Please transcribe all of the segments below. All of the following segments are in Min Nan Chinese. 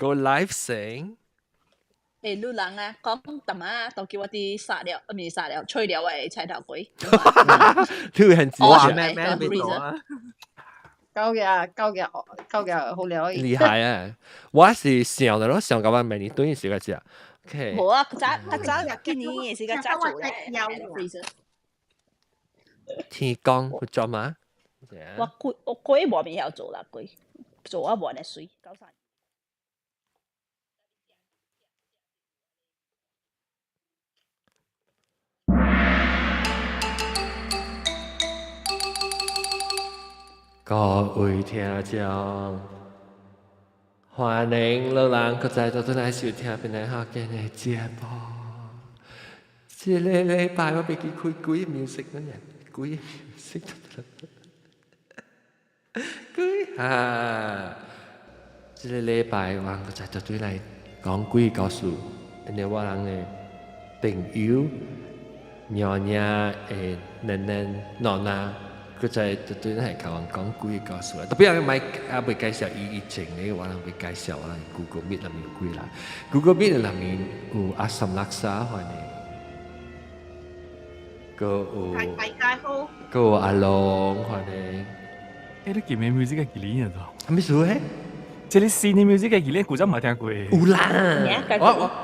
Go live 先。欸，女人啊，講淡仔都叫我啲殺了，唔是殺了，吹了的菜頭粿。你會很知哇，啊？咩咩味道啊？夠嘅，夠嘅，夠嘅，好料。厲害啊！我是想的咯，想到我每年對時個食。OK。無啊，較早較早今年也是較早做咧。天光去做嘛？我粿我粿無咪曉做啦，粿做啊無呢水。各位聽眾，歡迎老人閣再倒轉來收聽本來福建的節目。這个禮拜我袂記開幾個 music 呢？幾個 music 幾啊？這个禮拜我閣再倒轉來講幾個故事，因為我人的朋友娘娘的奶奶奶奶。佢就就對係求人講幾個故事，特別係咪啊未介紹伊以前咧，我人未介紹啊，Google Meet 內面有幾人，Google Meet 內面有阿三拉沙歡迎，閣有大家好，閣有阿龍歡迎。欸，你記咩 music 嘅幾年啊？啥物事咧？這個新的 music 嘅幾年，古早冇聽過。有啦，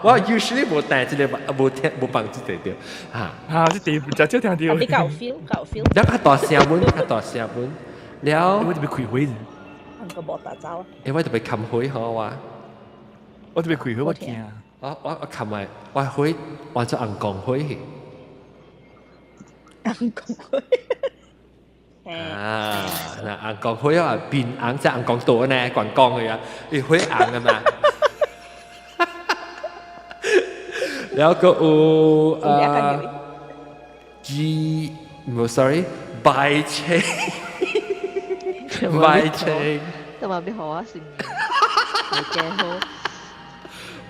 我 usually 無帶這個，無聽無放這個著，嚇嚇，這第一真少聽到。你夠 feel，夠 feel。了較大聲本，較大聲本，了。我特別開會。個無打走。欸，我特別冚會好我。我特別開會，我驚。我冚埋，我會換做紅光會去。紅光會。啊，那紅光會啊，變紅即紅光道呢，觀光的啊，伊會紅的嘛。然後閣有啊，G，唔，sorry，白青，白青，都話俾好啊，是大家好。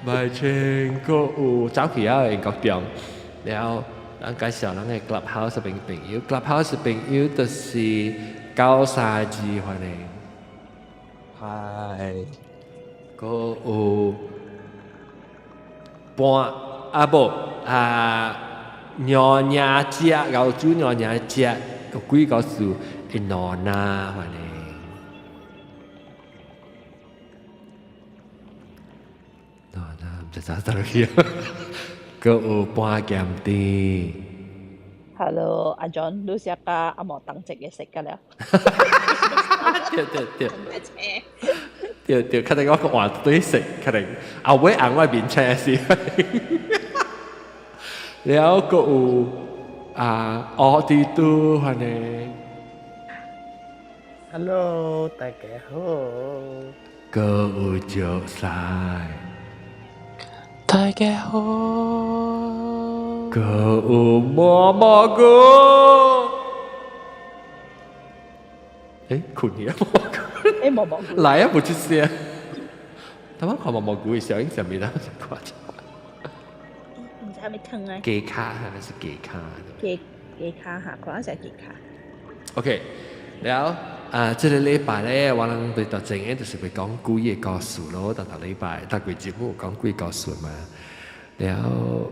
白青閣有走去啊，英國中，然後。咱介紹咱的 Clubhouse 朋友，Clubhouse 朋友就是932歡迎。嗨，閣有半啊無啊娘娘食，熬煮娘娘食，有幾個數會娜娜歡迎。娜娜毋知咋走去。閣有半鹹甜。 Hello，阿 John，你食甲阿毛當一個食甲了。對對對。對對，可能我換對色，可能後尾紅我面青是。了閣有啊，奧迪都歡迎。 Hello，大家好。閣有石西。大家好。閣有毛毛菇。欸，睏去啊！毛毛菇。欸，毛毛菇。來啊，無出聲。頭先看毛毛菇的小影上面，真誇張。毋知啥物湯啊？雞跤還是雞跤？雞跤哈，可能是雞跤。 OK，了啊，這个禮拜咧，我人對特正的就是會講鬼的故事咯。逐逐禮拜，逐季節目講鬼故事嘛。了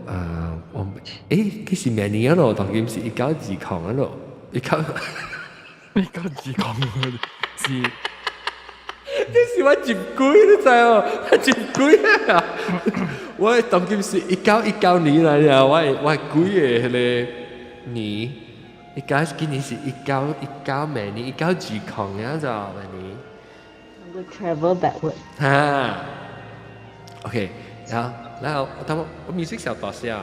啊，我欸，其實明年咯，當今是1920咯，一九 1920是。這是我入鬼，你知無？入鬼啊！我當今是1919年來了，我鬼的彼个年，一九今年是1919明年1920啊，就明年。會 travel backward。哈，OK，然後我等我我 music 小大聲，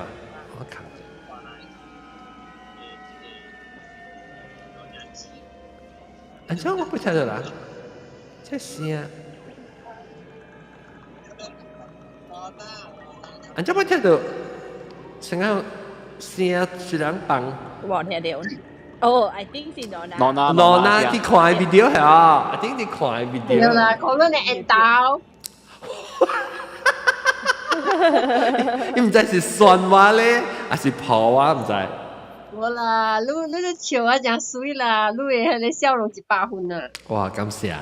我看。安怎我不聽到啦？這聲，安怎我聽到？聲啊聲一人放。無聽到。哦，I think 是娜娜。娜娜娜娜去看 video 係啊，I think 去看 video。對啦，可能你會到。你毋知是酸我咧，還是泡我？毋知。無啦，你笑啊，真媠啦，你的彼个笑容100分啊！哇，感謝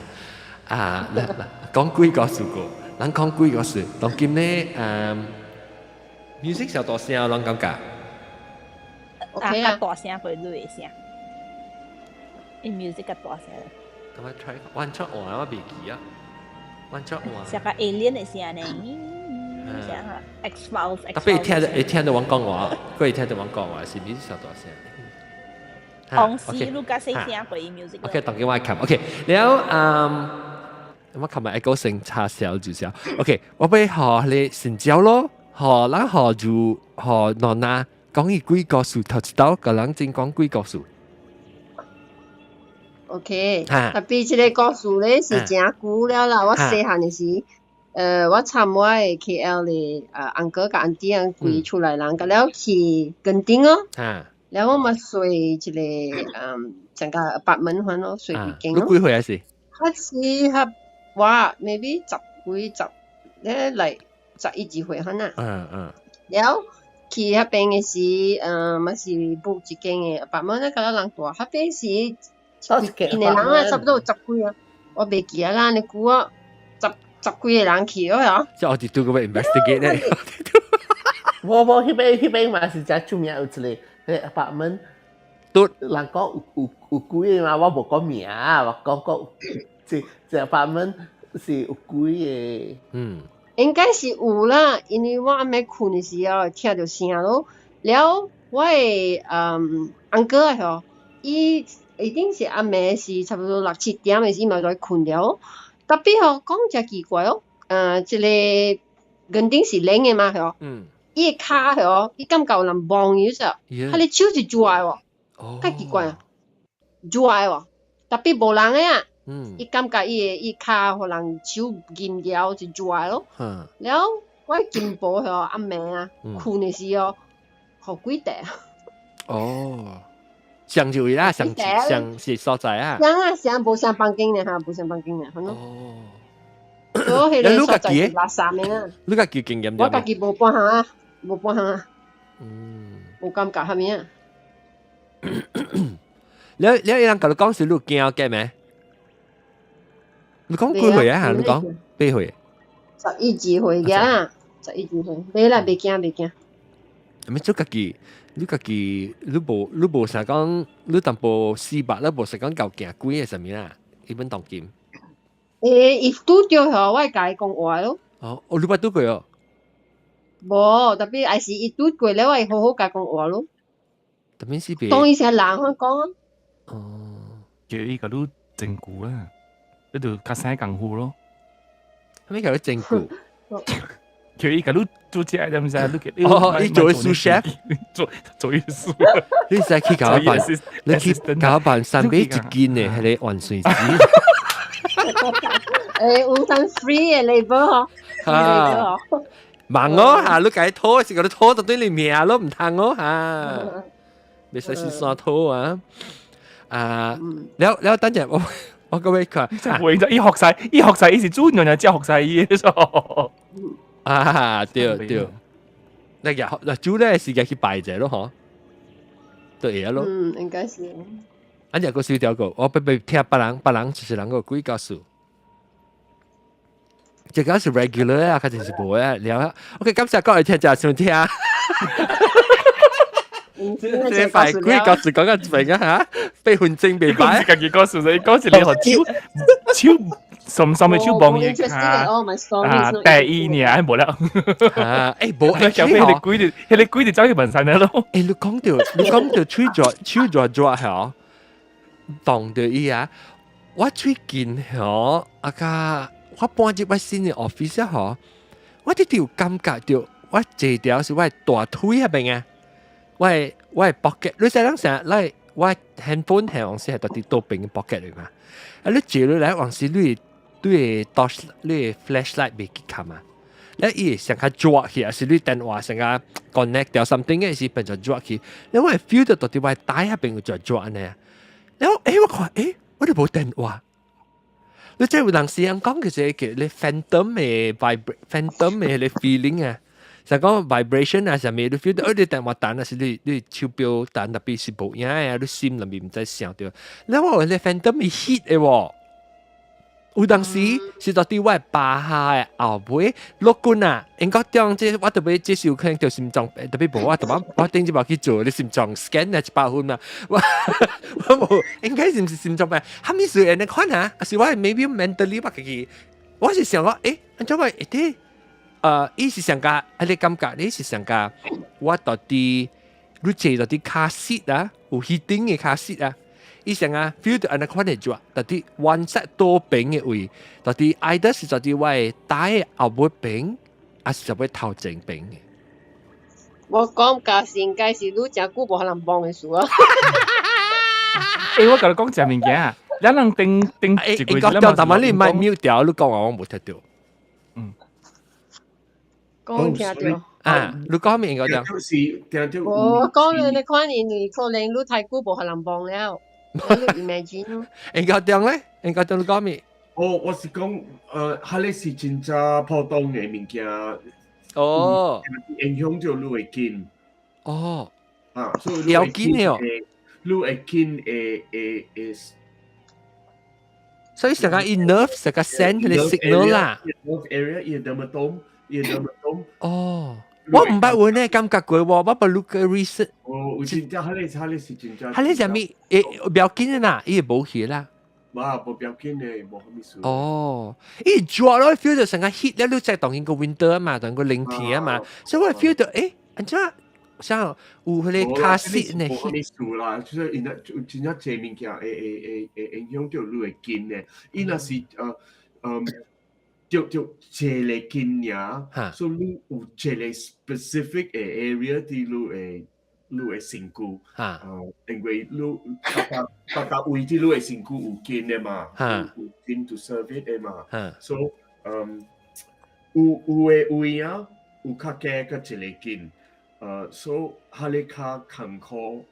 啊！來來，講幾個數據，人講鬼故事，當今咧music 小大聲，人感覺。 OK 啊，較大聲過你的聲，伊 music 較大聲。咁我 try 完全換我袂記啊，完全換。像個 alien 的聲呢，像個 X Files。特別聽到會聽到我講話，佢會聽到我講話是 music 小大聲。當時你較細聲過伊 music。 OK，當今我撳 OK，了我琴日一個成叉燒就是 OK，我欲予你成交咯，予咱予就予娜娜講伊鬼故事，頭一道個人真講鬼故事。 OK，特別這個故事咧是真久了啦，我細漢的時，我參我的 KL 的uncle 佮 auntie 啊規厝內人，佮了去墾丁哦，了我嘛睡一個成個 apartment 款咯，睡幾間咯。你幾歲啊是？較是較我 maybe 十幾十，咧來11、12歲款啊。了去彼邊的時，嘛是 book 一間的 apartment 咧，佮了人住，彼邊是。幾個人啊，差不多有十幾啊，我袂記啊啦，你估啊，十幾個人去哦。即係我哋都個 investigate 咧。無無，彼邊嘛是真出名有一個彼 apartment，都人講有鬼嘛，我無講名，我講講這 apartment 是有鬼的。應該是有啦，因為我暗暝睏的時候聽著聲咯。了，我的翁哥啊吼，伊一定是暗暝是差不多六七點的時，伊嘛來睏了。特別吼講誠奇怪哦，這個墾丁是冷的嘛吼，伊的跤吼，伊感覺有人摸伊說，他的手是熱的喎，較奇怪啊，熱的喎，特別無人的啊，伊感覺伊的伊跤予人手撳牢是熱的咯。了，我金婆吼暗暝啊，睏的時候，予鬼綴。哦。上就位啦，上上是所在啊。上啊上，無上房間呢哈，無上房間呢，好咯。哦。所以彼個所在是垃圾的啊。你家己經驗？我家己無半項啊，無半項啊。無感覺啥物啊？你有人共你講是你驚嘅咩？你講幾歲啊？你講幾歲？ 11、12歲嘅，11、12歲，袂啦，袂驚袂驚。咪做家己，你家己，你無啥講，你淡薄四百，你無啥講夠驚鬼的啥物啦？伊本當今。欸，伊拄著予我會共伊講話咯。哦，哦，你捌拄過哦？無，特別還是伊拄過了，我會好好共伊講話咯。特別是別。當伊是人我講啊。哦。叫伊共你整蠱啦，你就較省功夫咯。啥物叫你整蠱？叫伊共你做這個，毋知你叫哦，伊做 sous chef，做意思。你使去搞辦，你去搞辦三杯一斤的，彼個萬歲紙。欸，有當 free 的 labor 吼。哈，忙哦嚇，你共伊拖是共你拖到對你命咯，毋通哦嚇，袂使是山拖啊。啊，了了，等陣我各位看，會就伊學晒，伊學晒，伊是主人就學晒伊嘅。啊，對對，那個那主咧是去拜者咯，嗬，對啊咯。嗯，應該是。啊，日個小條個，我欲欲聽別人，別人就是人個鬼故事。這個是 regular 啊，較真是無啊。了，OK，感謝各位聽眾收聽。這塊鬼故事講到這邊啊嚇，8分鐘袂歹。家己故事，你講是你學手手深深的手摸伊跤啊，第一年還無了。啊，欸，無，欸，彼个鬼就，彼个鬼就走去問山了咯。欸，你講到喙熱手熱熱吼，當著伊啊，我最近吼，啊個我搬入我新的 office 吼，我直直有感覺著，我坐條是我的大腿彼邊啊，我的 pocket，你知人成來我 handphone 係往時係佇倒邊 pocket 裏嘛，啊你坐落來往時你的 torch 你的 flashlight 袂去看嘛，你伊會上較熱去，還是你電話上較 connect 掉 something 嘅時變做熱去，你我會 feel 到佇我的袋彼邊有熱熱呢，然後欸我看欸我都無電話。你這有人時人講其實叫你 phantom 的 vibra phantom 的彼個 feeling 啊，就講 vibration 啊，啥物你 feel 到，你電話彈啊是你手錶彈特別是無影啊，你心裡面毋知想著，你我你 phantom 會 hit 的喎。有當時是到佇我巴下的後尾落棍啊，應該當這我特別這時有可能著心臟病，特別無我特別我頂一擺去做你心臟 scan 啊100分啊，我我無應該是毋是心臟病？啥物事按呢款啊？是我 maybe mentally 我家己，我是想講，欸，按怎會會伊是上加，啊你感覺你是上加，我到底你坐到底 car seat 啊，有 heating 的 car seat 啊。伊上啊 feel 到按呢款的熱，到底 one side 倒邊的位，到底 either 是到底我的大後尾邊，還是就尾頭前邊的。我講價是應該是你誠久無予人摸的事啊。欸，我共你講一物件，咱人頂頂一個應該掉，但係你莫 mute 掉，你講話我無聽著。嗯。講聽著。啊，你講咩應該掉？是聽著。我講你你看，因為可能你太久無予人摸了。你 imagine 咯。應該點咧？應該點你講咩？哦，我是講，彼个是真正普通的物件。哦。影響著你的筋。哦。啊，所以要緊的哦。你的筋會會會。所以成個伊 nerve 成個 send 個 signal 啦。 nerve area 伊 dermatome，伊 dermatome。哦。我毋捌有呢感覺過喎，我捌 look research。哦，有真正，彼个彼个是真正。彼个啥物？欸，不要緊的啦，伊會無去啦。無，無要緊的，無啥物事。哦，伊熱咯，feel 到成個 heat 咧，你在當緊個 winter 嘛，當個冷天啊嘛，所以我 feel 到，欸，按怎像有彼個 car seat 呢？無啥物事啦，就是因真正濟物件會會會會影響著你的筋的。伊若是著著一个筋爾，所以你有一個 specific 的 area 佇你的身軀，因為你逐逐逐位佇你的身軀有筋的嘛，有筋 to serve it 的嘛，所以有有的位啊有較加閣一个筋，所以彼个較艱苦，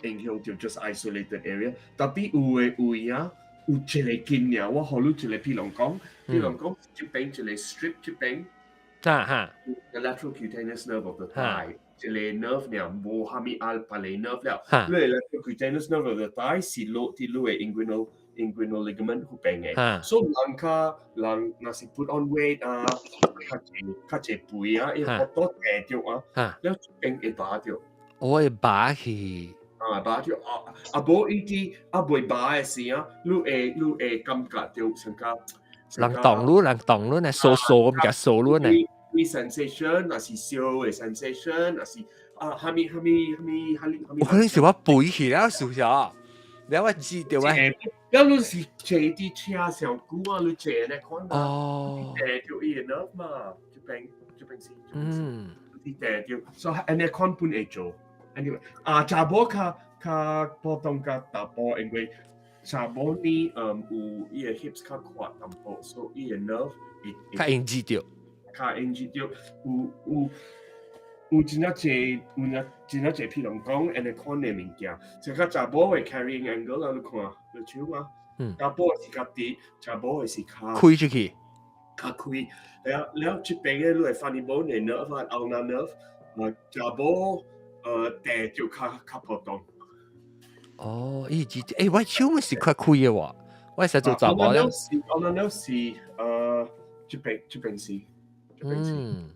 影響著 just isolated area，tapi 有的位啊有一个筋爾，我予你一個譬如講，譬如講這邊一個 strip 這邊，哈哈，the lateral cutaneous nerve of the thigh，一個 nerve 爾無蝦米啊別个 nerve 了，你的 lateral cutaneous nerve of the thigh 是落佇你的 inguinal ligament 彼邊的，所以人較人若是 put on weight 啊，較濟較濟肥啊，伊好多掟著啊，了這邊會拔著。我會拔去。啊，拔著啊，啊無伊佇啊未拔的時啊，你會感覺著像較人動你，人動你呢，嗖嗖咁嘅嗖你呢。啲 sensation，若是燒的 sensation，若是啊，蝦米蝦米蝦米蝦米蝦米。有可能是我肥去了，是不是啊？了我知著啊。了你是坐佇車上久啊，你坐呢款啊，掟著伊的 nerve 嘛，這邊這邊是。你掟著，所以按呢款本會做。Anyway，啊，查某較較普通較查埔，因為查某呢，有伊的 hips 較闊淡薄，所以伊的 nerve 會較應知著。較應知著，有有有真正濟，有真真正濟，譬如講，按呢款的物件，這個查某的 carrying angle 啊，你看，你手啊，查埔是較直，查某的是較開出去，較開。了了，這邊的你會發現無的 nerve 啊，ulnar nerve，查某掟就較較普通。哦，伊知，欸，我手嘛是較開的喎，我會使做查某咧。 ulnar nerve 是這邊這邊是。嗯，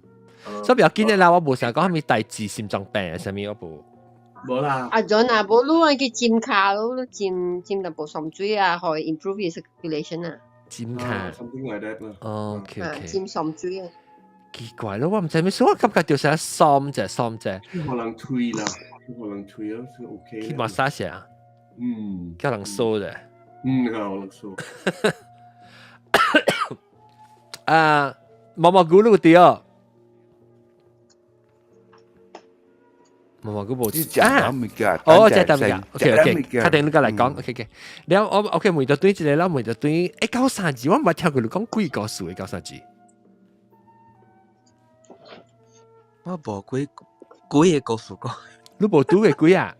所以不要緊的啦，我無想講啥物代誌心臟病啊，啥物我無。無啦。阿 John 啊，無你愛去浸跤咯，你浸浸淡薄酸水啊，予 improve 伊 circulation 啊。浸跤。 Something like that 啦。 OK OK。浸酸水啊。奇怪咯，我毋知咩，所以我感覺就是酸者酸者。可能推啦，可能推啊，是 OK。去 massage 啊？嗯。叫人掃的。嗯，叫人掃。啊，毛毛菇你有佇哦？毛毛菇無啊？哦，食淡物件，OK OK，確定你過來講，OK OK。了我 OK 問到對一個，了問到對，欸，九三字，我毋捌聽過你講幾個數的九三字。我無幾幾個故事講。你無拄過幾啊？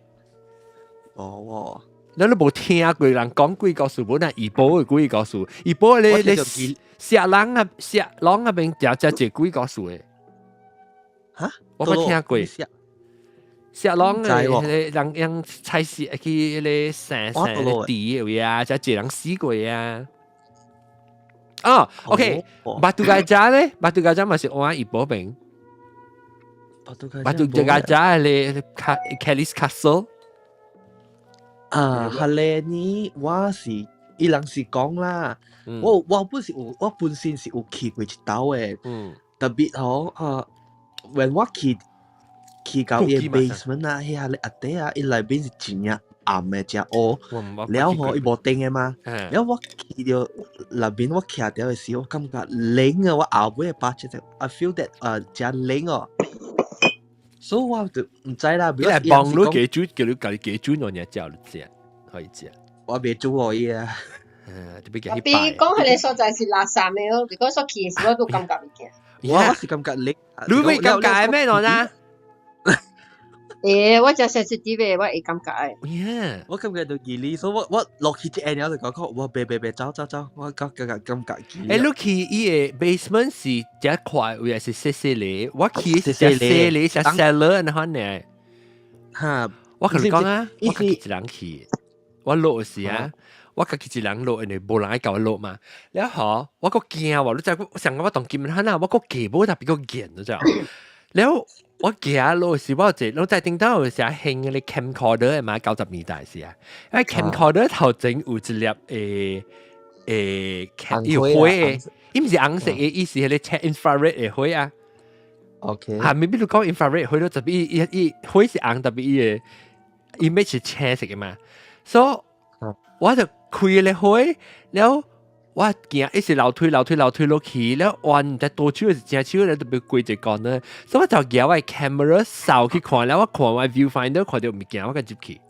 無喎。你你無聽過人講鬼故事，無那怡保的鬼故事，怡保咧咧石人啊，石籠那邊誠誠濟鬼故事的。哈？我捌聽過。石籠的彼個人用菜市去彼個山山地的位啊，誠濟人死過啊。哦，OK，Batu Gajah 咧，Batu Gajah 嘛是按伊保平。Batu Gajah 咧，Kellie's Castle。啊，哈咧呢，我是伊人是講啦，我本身是有去過一兜的，特別吼啊，when 我去到伊 basement 啊，遐個阿底啊，伊內邊是真正暗的，真烏，了吼伊無電的嘛，了我去到內邊我徛著的時候，我感覺冷啊，我後尾巴隻，I feel that 啊，真冷哦。所以我就毋知啦。你來幫你給煮，叫你家己給煮兩日食就食，可以食。我袂煮予伊啊。嗯，特別叫比講彼個所在是垃圾的哦，如果說去的時我都感覺物件。我是感覺冷。你會感覺咩喏呢？我真 sensitive 的，我會感覺的。 我感覺到記哩，所以我落去一下就講講，我別別別走走走，我感覺感覺記。你去伊个 basement 是一塊，還是細細個？我去是細細個，是 cellar 那款呢。哈，我共你講啊，我家己一人去，我落時啊，我家己一人落，因為無人愛共我落嘛。了後我閣驚喎，你知上個我當金漢啊，我閣記無特別閣見，你知？了我行落時，我有一攏在頂頭有時興嗰啲 camcorder 的嘛，90年代時啊，因為 camcorder 頭前有一粒有火的，伊毋是紅色的，伊是彼個 check infrared 的火啊。 啊，maybe 你講 infrared 火咯，特別伊火是紅，特別伊個 image 是青色的嘛，所以我就開個火了。我行一直樓梯樓梯樓梯落去，了彎在多手是正手咧，特別過一個呢，所以我就舉我 camera 掃去看，了我看我 viewfinder 看到物件，我共入去。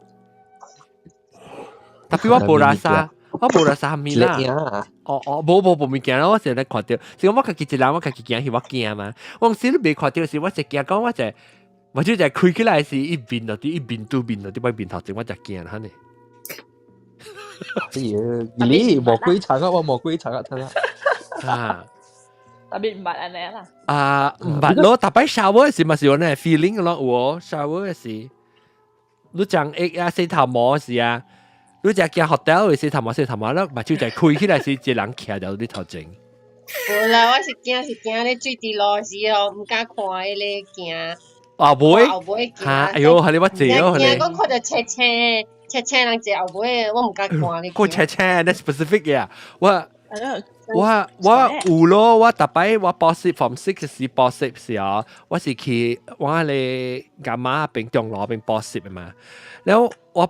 特別我無垃圾，我無垃圾物啦。哦哦，無無無物件啦，我成日看到，是講我家己一人，我家己行去，我驚嘛。我時你未看到時，我就驚講，我就開起來時，伊面就佇伊面對面就佇我面頭前，我就驚啦呢。哎呀，你魔鬼層啊，我魔鬼層啊，睇下。啊，特別毋捌按呢啦。啊，毋捌咯，逐擺 shower 時嘛是有呢 feeling 咯，有哦，shower 時，你講一啊洗頭毛時啊，你只行 hotel 洗頭毛洗頭毛，你目睭就開起來時，一個人徛佇你頭前。無啦，我是驚是驚咧水滴落時哦，毋敢看彼个驚。啊會？後尾驚。哈，哎喲，係你我坐哦，驚講看著青青青青人坐後尾，我毋敢看你。個青青，那 specific 嘅，我有咯，我逐擺我報習 form six 時報習時候，我是去我咧阿媽邊中路邊補習的嘛。然後我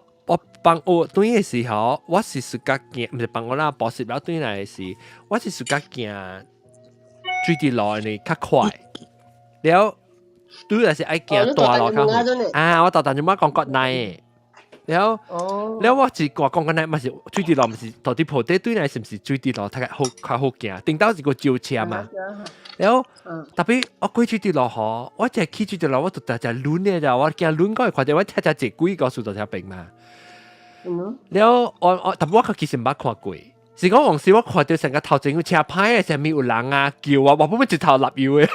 放學轉的時候，我是自家行，毋是放學啦，補習了轉來的時，我是自家行水滴路，因為較快。了，拄來是愛行大路較遠。啊，我逐逐就捌講國內的。了，了我是講講國內嘛是水滴路，毋是到底鋪底對來是毋是水滴路較好較好行？頂到是個招車嘛。了，特別我過水滴路吼，我只去水滴路，我就直直輪的咋，我驚輪過會看著我聽只坐鬼故事就聽病嘛。了，我特別我其實毋捌看過，是講往時我看著成個頭前有車牌的，上面有人啊叫我，我本本一頭立油的，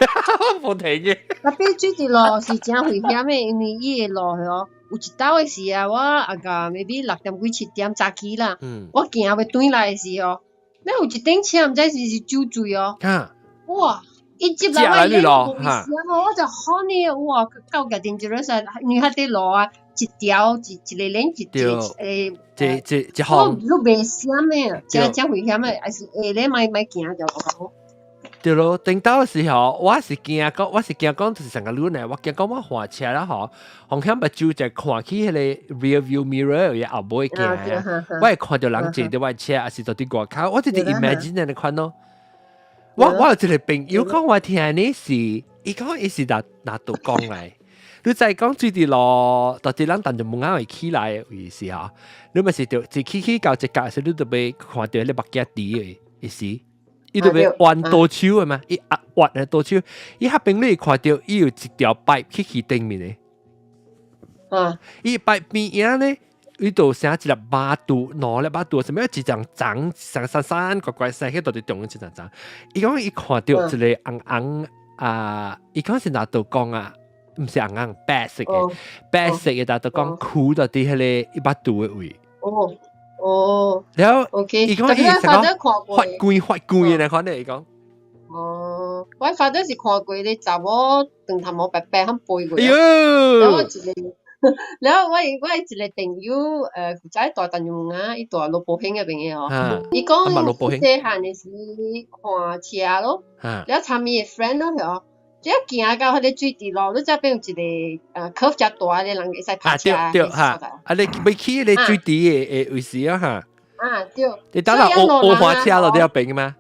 無停的。特別水滴路是真危險的，因為伊的路吼，有一道的時啊，我啊個 maybe 6點幾7點早起啦，我行欲轉來的時候，那有一頂車毋知是毋是酒醉哦，哇！伊接來我咧無危險哦，我就好呢，哇！夠個 dangerous 啊，因為彼塊路啊，一條一一個 lane 一一一一一行，你袂閃的，真真危險的，還是下咧莫莫行就好。對咯，頂到的時候，我是驚講，我是驚講就是成個路呢，我驚講我換車啦吼，風險目睭就看起彼個 rear view mirror 有後尾行啊，我會看著人坐佇我車，還是佇佇外口，我直直 imagine 按呢款咯。我有一個朋友講我聽呢是，伊講伊是拿拿度講來，你再講水滴路，到底咱當就門口會起來的意思吼，你咪是著一起起到一角時，你就欲看著彼目鏡池的意思。伊就欲彎倒手的嘛，伊壓彎的倒手，伊彼邊你會看著伊有一條 pipe 去去頂面的。伊 pipe 邊仔咧，伊就寫一粒馬肚，兩粒馬肚，啥物一層層層山山怪怪生去到底中間一層層。伊講伊看著一個紅紅啊，伊講是哪度講啊？毋是紅紅白色的，白色的，但就講跍佇彼個伊腹肚的位。哦。哦。然後 OK，伊講伊是講發鬼發鬼嘅那款咧，伊講。哦，我 father 是看過咧查某長頭毛白白咁飛過。哎喲！然後一個，然後我一個朋友，古早住陳勇啊，伊住羅寶興嗰邊嘅哦。伊講細漢的時看車咯，了參伊的 friend 咯，嗬，只行到彼個水池路，你這邊有一個curve 較大的人會使泊車。對對嚇，啊你欲去彼個水池的位置啊嚇。啊對。你等下烏烏花車落了邊嗎？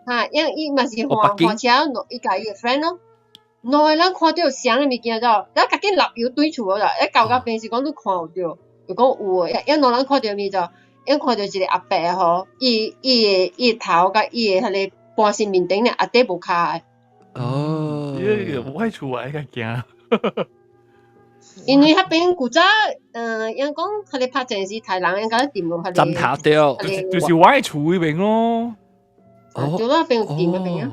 哈，因伊嘛是換換車，伊共伊的 friend 咯。兩個人看著相的物件咗，咱家己立油對厝啦，一到到邊是講你看有著，就講有的，因兩人看著物就，因看著一個阿伯吼，伊伊的伊的頭佮伊的彼個半身面頂咧，阿底無跤的。哦，我喺厝啊，應該驚。因為彼邊古早，因講彼個拍電視台人應該掂落彼個。枕頭對，就是我喺厝彼邊咯。哦，就那邊有掂彼邊啊。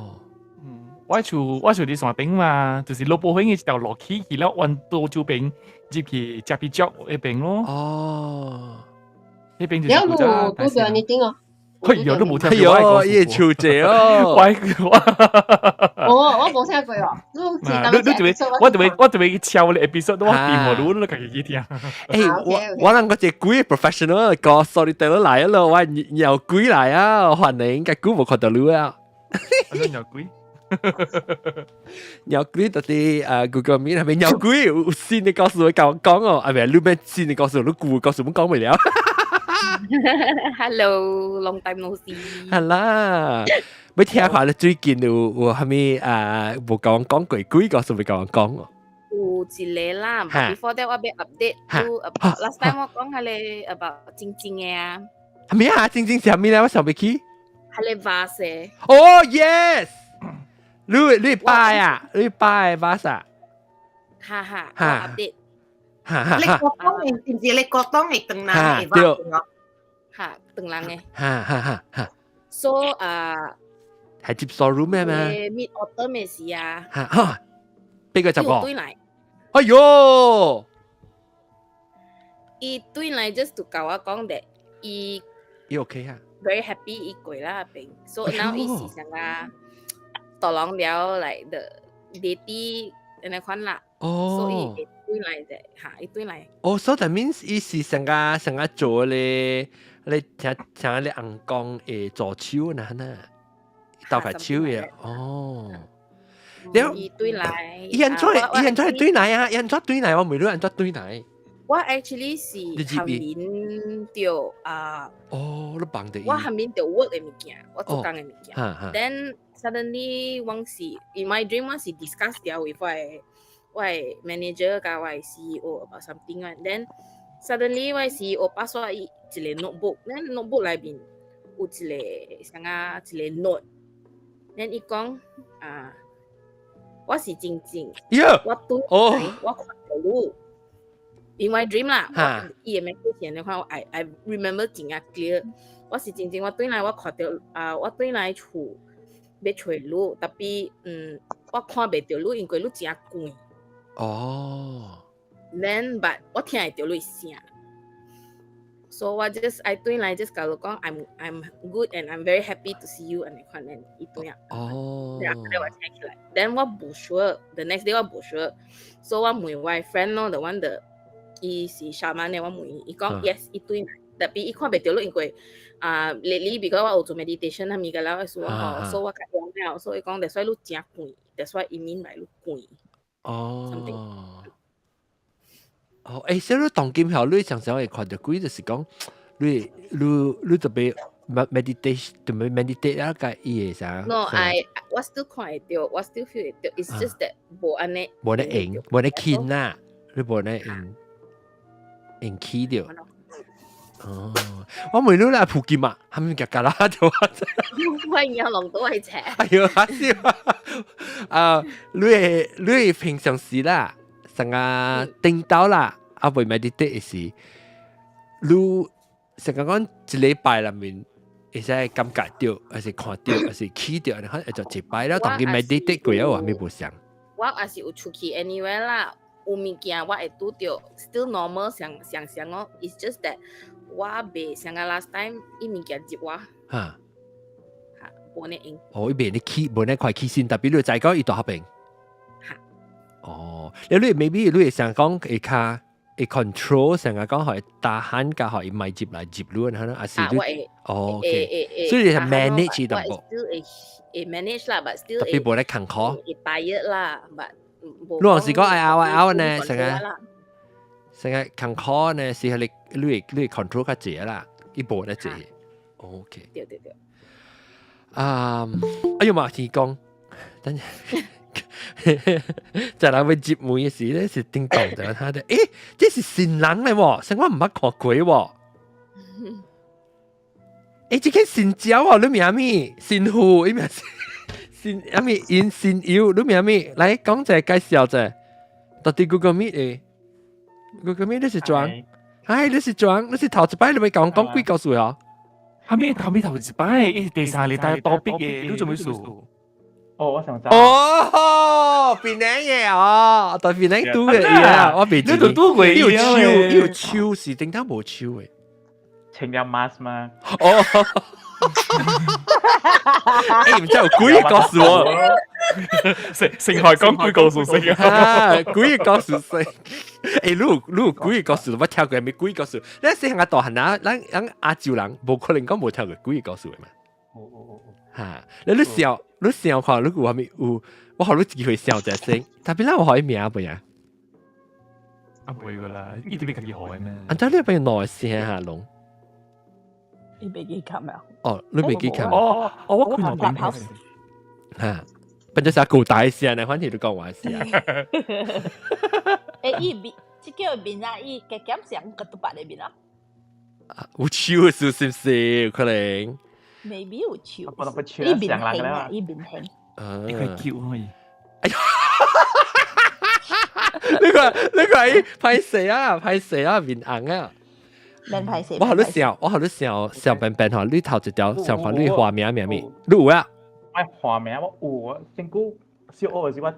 我厝佇山頂嘛，就是羅寶興的一條路起去了，彎多洲邊入去食皮腳彼邊咯。哦，彼邊就是古早。了路拄著你頂哦。哎呦，都無聽過。哎呦，伊厝濟哦。我我無聽過哦。你你特別，我特別去敲你 episode，我掂無你你家己去聽。欸，我人個隻鬼 professional 個 storyteller 來咯，我鳥鬼來啊，歡迎，個久無看到你啊。鳥鬼。鳥鬼就是Google Meet 係咪鳥鬼有新的故事會講講哦，係咪？你咩新的故事？你舊故事冇講未了。 Hello, long time no see。係啦，欲聽看你最近有啥物啊？無講講過鬼故事，未講講哦。有一個啦，before that 我欲 update 有 about last time 我講彼個 about 晶晶的啊。啥物啊？晶晶是啥物咧？我想袂起。彼個 vase。哦，yes。你拜啊？你拜 vase 啊？哈哈，我 update。哈哈。你國東的，是毋是你國東的長人的對。哈，長人的。哈哈哈哈。 So 啊，係接受 room 咩咩？Mid autumn 的時啊。哈哈，邊個十個？對來。哎喲！伊對來 just to 共我講that 伊伊 OK 啊？Very happy 伊過啦邊，so now 伊是啥個？大人了 like the daddy 按呢款啦，所以會對來的嚇，伊對來。哦，so that means 伊是成個成個做咧，你聽聽你翁公的助手呐呐，鬥塊手嘅，哦。了，伊對來，伊按怎伊按怎對來啊？伊按怎對來？我問你按怎對來？我 actually 是後面著啊。哦，你幫著伊。我後面著 work 的物件，我做工的物件。Then suddenly 我是 in my dream 我是 discuss 掉 with 我的 manager 佮我的 CEO about something 啊。Then suddenly 我的 CEO pass 我一個 notebook，then notebook 內面有一個啥啊一個 note。then 伊講啊，我是真正，我對我看著你。In my dream 啦，伊的 message 你看我 I remember 真正 clear。我是真正我轉來我看著啊，我轉來厝欲揣你，tapi 我看袂著你，因為你真遠。哦。 Then but 我聽會著你聲。So 我 just I 轉來 just 共你講，I'm good and I'm very happy to see you 按呢款 then 伊轉啊。哦。然後我醒起來，then 我無 sure，the next day 我無 sure，so 我問我 friend 咯，the one the 伊是 shaman 的，我問伊，伊講 yes，伊轉來，tapi 伊看袂著你，因為啊，lately because 我有做 meditation 啥物個了，所以吼，所以我較用了，所以伊講，that's why 你真遠，that's why 伊面來你遠。哦。哦，欸，所以你當今後你常常會看著鬼，就是講你特別 meditation，特別 meditate 啊，佮伊會啥？No, I 我 still 看會著，我 still feel 會著，it's just that 無按呢。無咧用，無咧輕啦，你無咧用，用起著。哦，我問你啦，普及嘛，係咪夾夾啦？就我有龍都係斜。哎喲，笑啊！你平常時啦，成個頂到啦，啊未 meditate 的時，你成個講一禮拜內面會使感覺著，還是看著，還是起著，你看會做一擺了，當佢 meditate 過後，還咪無相。我也是有出去 anywhere 啦，有物件我會拄著，still normal 想想想哦，it's just that 我袂像個 last time 伊物件入我。嚇。嚇，無呢用。哦，伊袂你起，無呢快起身，特別你知講伊大合病。嚇。哦，你 maybe 你會想講會較會 control，成日講會打喊甲予伊莫入來入你，可能還是你哦，OK，所以你係 manage 淡薄。 still 會會 manage 啦，but still 特別無咧艱苦。會 tired 啦，but 你有時講愛拗愛拗呢，成日成日艱苦呢，是係你會 control 較濟啦，伊無咧濟。OK。對對對。啊，哎呦嘛，天公，等陣。就人會接門嘅時咧，是叮當就他的，誒，這是新人嚟喎，成我毋捌看過喎。誒，這個新招啊，你名咩？新婦，伊名新，阿咪因新友，你名咩？來講者介紹者，到底 Google Meet 誒，Google Meet 你是裝，唉，你是裝，你是頭一擺你咪講講幾個數啊？後尾頭尾頭一擺，伊第三禮拜多逼嘅，你做咩事？哦，我想知。哦，檳城嘅哦，在檳城拄嘅啊，我未你都拄過。有手，有手是頂頭無手嘅。穿了 mask 嗎？哦，欸，毋知有幾個故事喎？成成海講幾個故事啊？幾個故事先？欸，你有幾個故事？我聽過咪幾個故事？你細漢大漢啊，咱咱亞洲人無可能講無聽過幾個故事嘅嘛？哦哦哦哦。嚇！你想你想看，你有啥物有？我予你機會想一先，特別咱有予伊名袂啊？啊，袂個啦，伊特別家己予的咩？啊，這你變兩聲下攏。伊袂記得啊？哦，你袂記得？哦哦，我看到邊嚇，變做啥古代聲呢？反正你講話是啊。欸，伊面，這叫面啊，伊加減像個獨白的面啊。有手是是不是？有可能。 Maybe 有手。伊面型啊，伊面型。啊，你可以叫可以。哎呀！呢個係歹勢啊，歹勢啊，面紅啊。免歹勢。我予你想，我予你想想變變吼，你頭一條想看你花名名咩？你有啊？我花名我有啊，先久小學的時我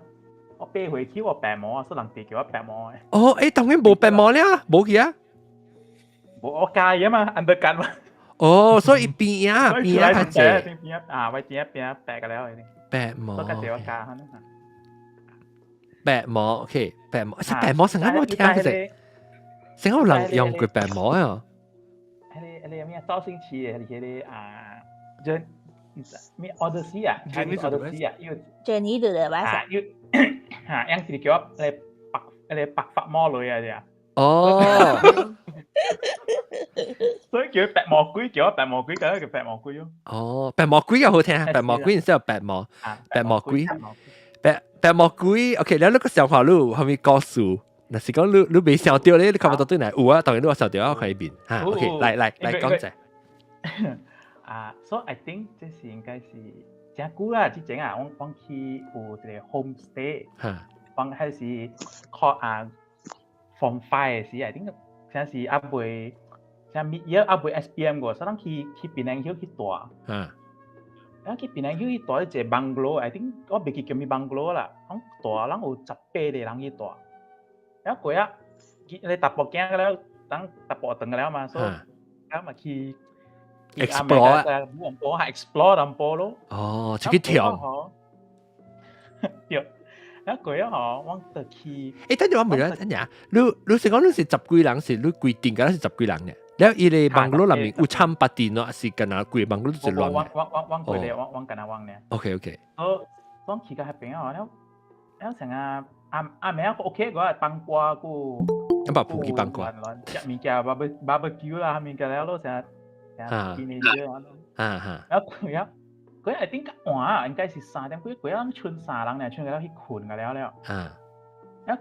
我爬回去我白毛啊，所以人哋叫我白毛的。哦，欸，當然無白毛了，無去啊？無我加啊嘛，undercut 嘛。哦，所以邊啊邊啊較濟。邊啊，我邊邊白個了。白毛。我較濟我加。白毛，OK，白毛，是白毛，成日冇聽過啫。成日有人用過白毛啊。彼個咩周星馳的，係彼個啊，就咩 Odyssey 啊，Chinese Odyssey 啊，伊 Journey to the West 啊，伊嚇，樣是叫我彼個白髮魔女啊，隻。哦。所以叫白毛鬼，叫白毛鬼，叫叫白毛鬼咯。哦，白毛鬼又好聽，白毛鬼然之後白毛，白毛鬼，白白毛鬼，OK，你個想法你有啥物故事？若是講你你未想到咧，你看不到對來有啊，當然你有想到，我看一邊嚇。OK，來來來講者。啊，所以 I think 這是應該是真久啦，之前啊，我去有一個 homestay，我還是考啊 form 5 的時，I think 啥是猶未，啥 mid year 猶未 SPM 過，所以咱去檳城去住。啊，去檳城去住一個 bungalow，I think 我袂記叫咩 bungalow 啦，講住咱有18個人去住。然後過啊，你淡薄囝了，等淡薄轉了嘛，所以啊嘛去 explore 我係 explore 淡薄咯。哦，出去跳。對，然後過啊吼，我就去。欸，等陣我問你，等陣，你是講你是十幾人，是你規定嘅，是十幾人嘅？了伊個 bungalow 內面有參八電咯，還是干那規個 bungalow 是亂嘅？我規個，我干那我呢。 OK。我我去到彼邊哦，了了成啊。暗暗暝 OK 我放歌個，咁把普及放歌，食物件 barbecue 啦，物件了咯，成成 teenager 啊，啊哈，然後佢啊，佢一定較晚，應該是3點幾，佢啊剩三人爾，剩個了去睏個了了，啊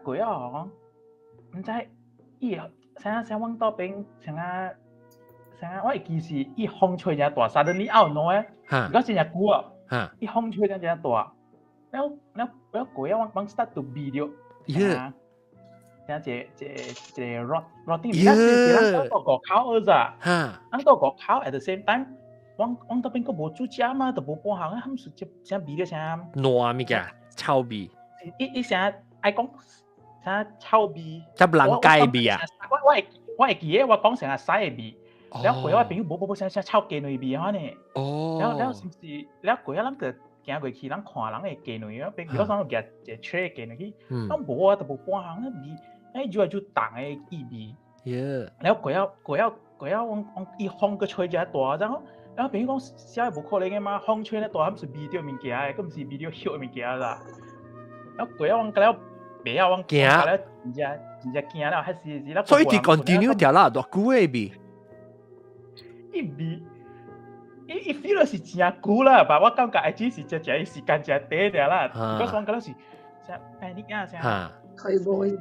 佢啊，毋知伊啥啥往倒邊，啥啥我會記是伊風吹誠大，suddenly out of nowhere，如果真正久啊，伊風吹誠正大。了了了過啊，我 start to 味著，像一一一個 rot rotting 味，是咱到五口咋？咱到五口 at the same time，我那邊閣無煮食嘛，都無半項啊，含是這啥味著啥？爛物件，臭味。伊伊啥愛講啥臭味？執人雞味啊！我會記得我講成個屎的味，了過我朋友無無無啥啥臭雞卵味啊呢。了了是毋是？了過啊，咱就行過去，咱看人的雞卵啊，比如講舉一個 tray 雞卵去，咱無啊，都無半項那味，哎，愈來愈重的異味。了過了過了過了，阮阮伊風閣吹遮大，然後然後朋友講，啥會無可能的嘛？風吹咧大，毋是味著物件的，閣毋是味著葉的物件啦。了過了，阮了袂曉，阮驚了真正真正驚了，彼時是了。所以佇 continue 條啦，偌久的味？伊味，伊伊 feel 是真久啦，但我感覺愛只是只只時間真短爾啦。我感覺是啥 panic 啊，啥。佢無味。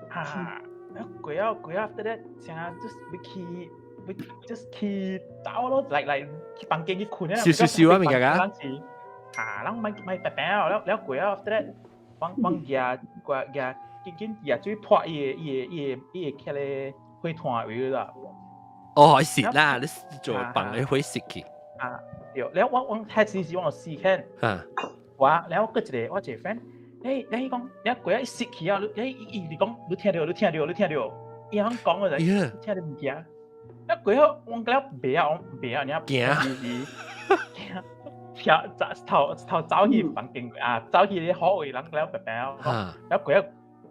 哈，過了過了，after that，啥 just 欲去欲 just 去走咯，來來去房間去睏啊。燒燒燒啊，物件啊。哈，人莫莫白白啊，了了過了 after that，阮阮舉過舉緊緊舉水潑伊个伊個伊個伊個起咧火炭位啦。哦，是啦，你做放個火熄去。啊，對，了我我彼時是我有四間。我了閣一個我一個 friend，欸，你講，了過來熄去啊，你伊伊講，你聽著，你聽著，你聽著，伊通講個就聽著物件。了過後，我了袂曉，我袂曉，爾驚，驚，跳走頭頭走去房間啊，走去咧好位人了白白啊，了過後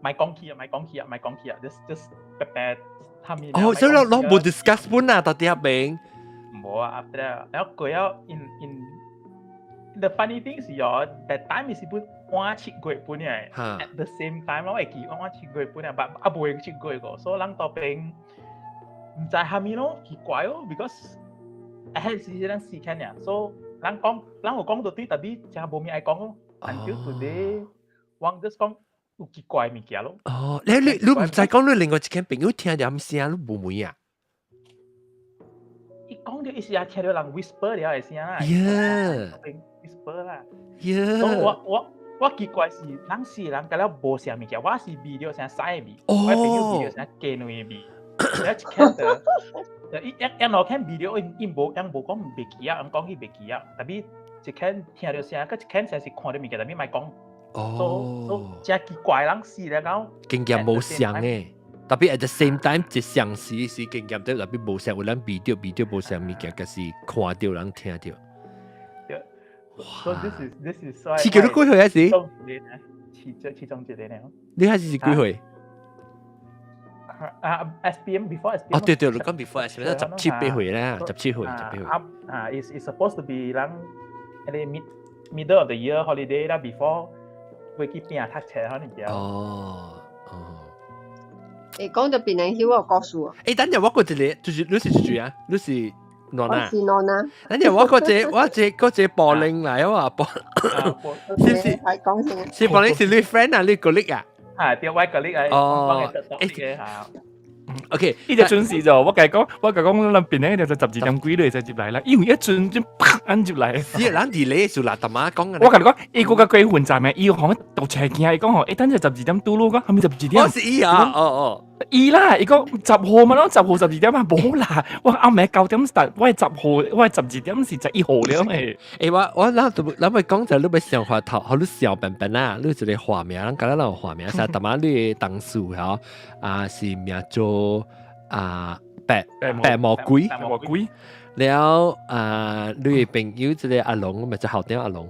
莫講起啊，莫講起啊，莫講起啊，just just 白白他面。哦，所以攏無 discuss 本啊，到底遐邊。無啊，after that，了過後 in in the funny thing 是哦，that time 是本晚7月本嘅，at the same time 我會記晚7月本啊，但啊未七月個，所以人當邊毋知蝦米咯，奇怪哦，because 彼時咱四間爾，所以人講，人有講到對，但係真無物愛講咯。Until today，我 just 講有奇怪物件咯。哦，你你你毋知講你另外一間朋友聽著聲，你無問啊？伊講著伊是也聽著人 whisper 了的聲啦。 Whisper 啦。 所以我我我奇怪是，人四人甲了無啥物件，我是味著啥屎的味，我朋友味著啥雞卵的味。一看到，伊一一路看味著，伊伊無伊無講袂記啊，講伊袂記啊，但係一看聽著聲，閣一看聲是看著物件，但係莫講。哦。真奇怪，人死咧講。經驗無相嘅，特別 at the same time 一相時是經驗對，特別無相有人味著味著無相物件，可是看著人聽著。對。So this is 所以。是叫你幾歲啊？是？其中其中一個呢。你還是幾歲？啊，SPM before SPM。哦，對對，你講 before SPM 17、8歲啦，17歲，18歲。啊啊，is supposed to be 人嗰啲 middle of the year holiday 啦，before 會去拼讀冊可能叫。哦哦。誒，講到檳榔葉，我有故事啊。誒，等陣我個一個，就是你是誰啊？你是諾娜。我是諾娜。等陣我個這我這個這柏林來啊，柏，是唔是？係講先。是柏林是你 friend 啊？你 colleague 啊？啊，對，我 colleague 啊。哦，誒，OK，伊就準時就，我共伊講，我共伊講，咱檳榔就12點幾就入來啦，因為一陣就啪按入來。是，咱佇咧就啦，大媽講。我共你講，伊閣較過分站的，伊講到車驚，伊講吼，欸，等陣十二點拄囉，講係咪十二點？我是伊啊，哦哦，伊啦，伊講10號嘛，攏10號12點啊，無啦，我暗暝9點 start，我係10號，我係十二點是11號了誒。欸，我我咱咱咪講就你欲想法頭，好你笑笨笨啊，你一個化名，咱敢若有化名，啥？大媽你的同事吼，啊是名做啊白白魔鬼，白魔鬼。了啊，你的朋友這個阿龍，咪就後頂阿龍，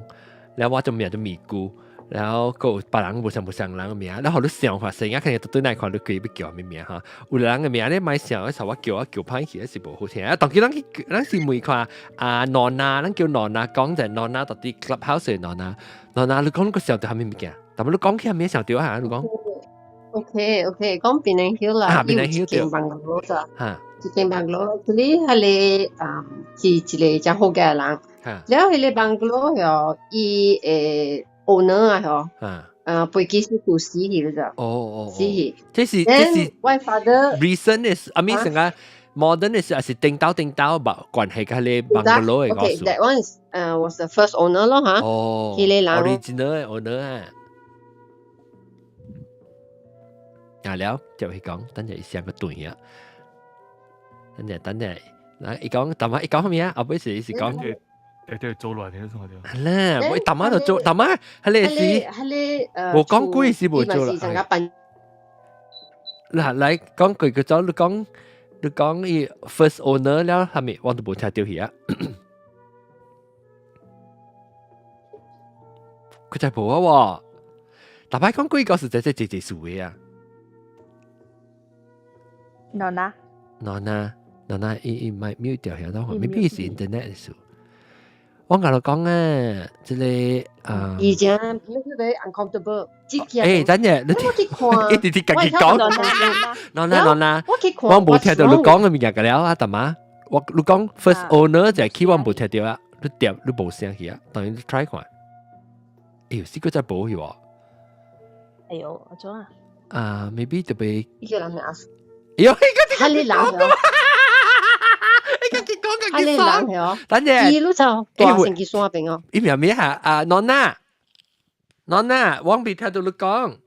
了我就名做咪姑，然後閣有別人無相無相人的名，然後你想法生啊，肯定對來看你鬼欲叫啥物名哈？有人的名你莫想，嗰時我叫我叫歹去，是無好聽。啊，當佢咱去，咱是問看啊，諾娜，咱叫諾娜講者，諾娜到底 clubhouse 的諾娜，諾娜你講你個想著啥物物件？但係你講起啥物想著啊？你講。 OK OK，講檳榔葉啦，檳榔葉一間 bungalow 咋？嚇，一間 bungalow，這裡彼個啊是一個誠好嘅人。了，彼個 bungalow 嗬，伊的 owner 啊嗬，啊飛機是就死去了咋？哦哦，死去。這是這是我 father recent 的，啊咪成個 modern 的是還是頂到頂到無關係佮彼個 bungalow 的故事。 OK，that one is was the first owner 咯嚇。哦，彼個人 original 的 owner 啊。啊了，接去講，等陣伊聲個斷啊。等陣等陣，嗱伊講，大媽伊講咩啊？後尾是是講。對對，做亂嘅種對。係啦，我大媽就做，大媽係你是。彼個無講鬼是無做啦。嗱，來講句叫做你講，你講伊 first owner 了，係咪我都無聽到去啊？佢就無啊喎，大擺講鬼故事這這這這數嘅啊。娜娜，娜娜，娜娜，伊伊咪 mute 掉下，當 maybe 是 internet 數。我甲你講啊，這個啊，以前你特別 uncomfortable，欸，等陣，你我去看，一直直家己講，娜娜娜娜，我去看，我無聽到你講嘅物件個了啊，大媽，我你講 first owner 就係去我無聽到啊，你點你無聲去啊，當然你 try 看，哎呦，試過真無去喎。哎呦，阿怎啊？啊，maybe 特別。伊個人阿。哎呦，哈你人哦，你家己講哈你人哦，等陣，伊路就大聲去山邊哦。伊名咩啊？啊，娜娜，娜娜，我未聽到你講。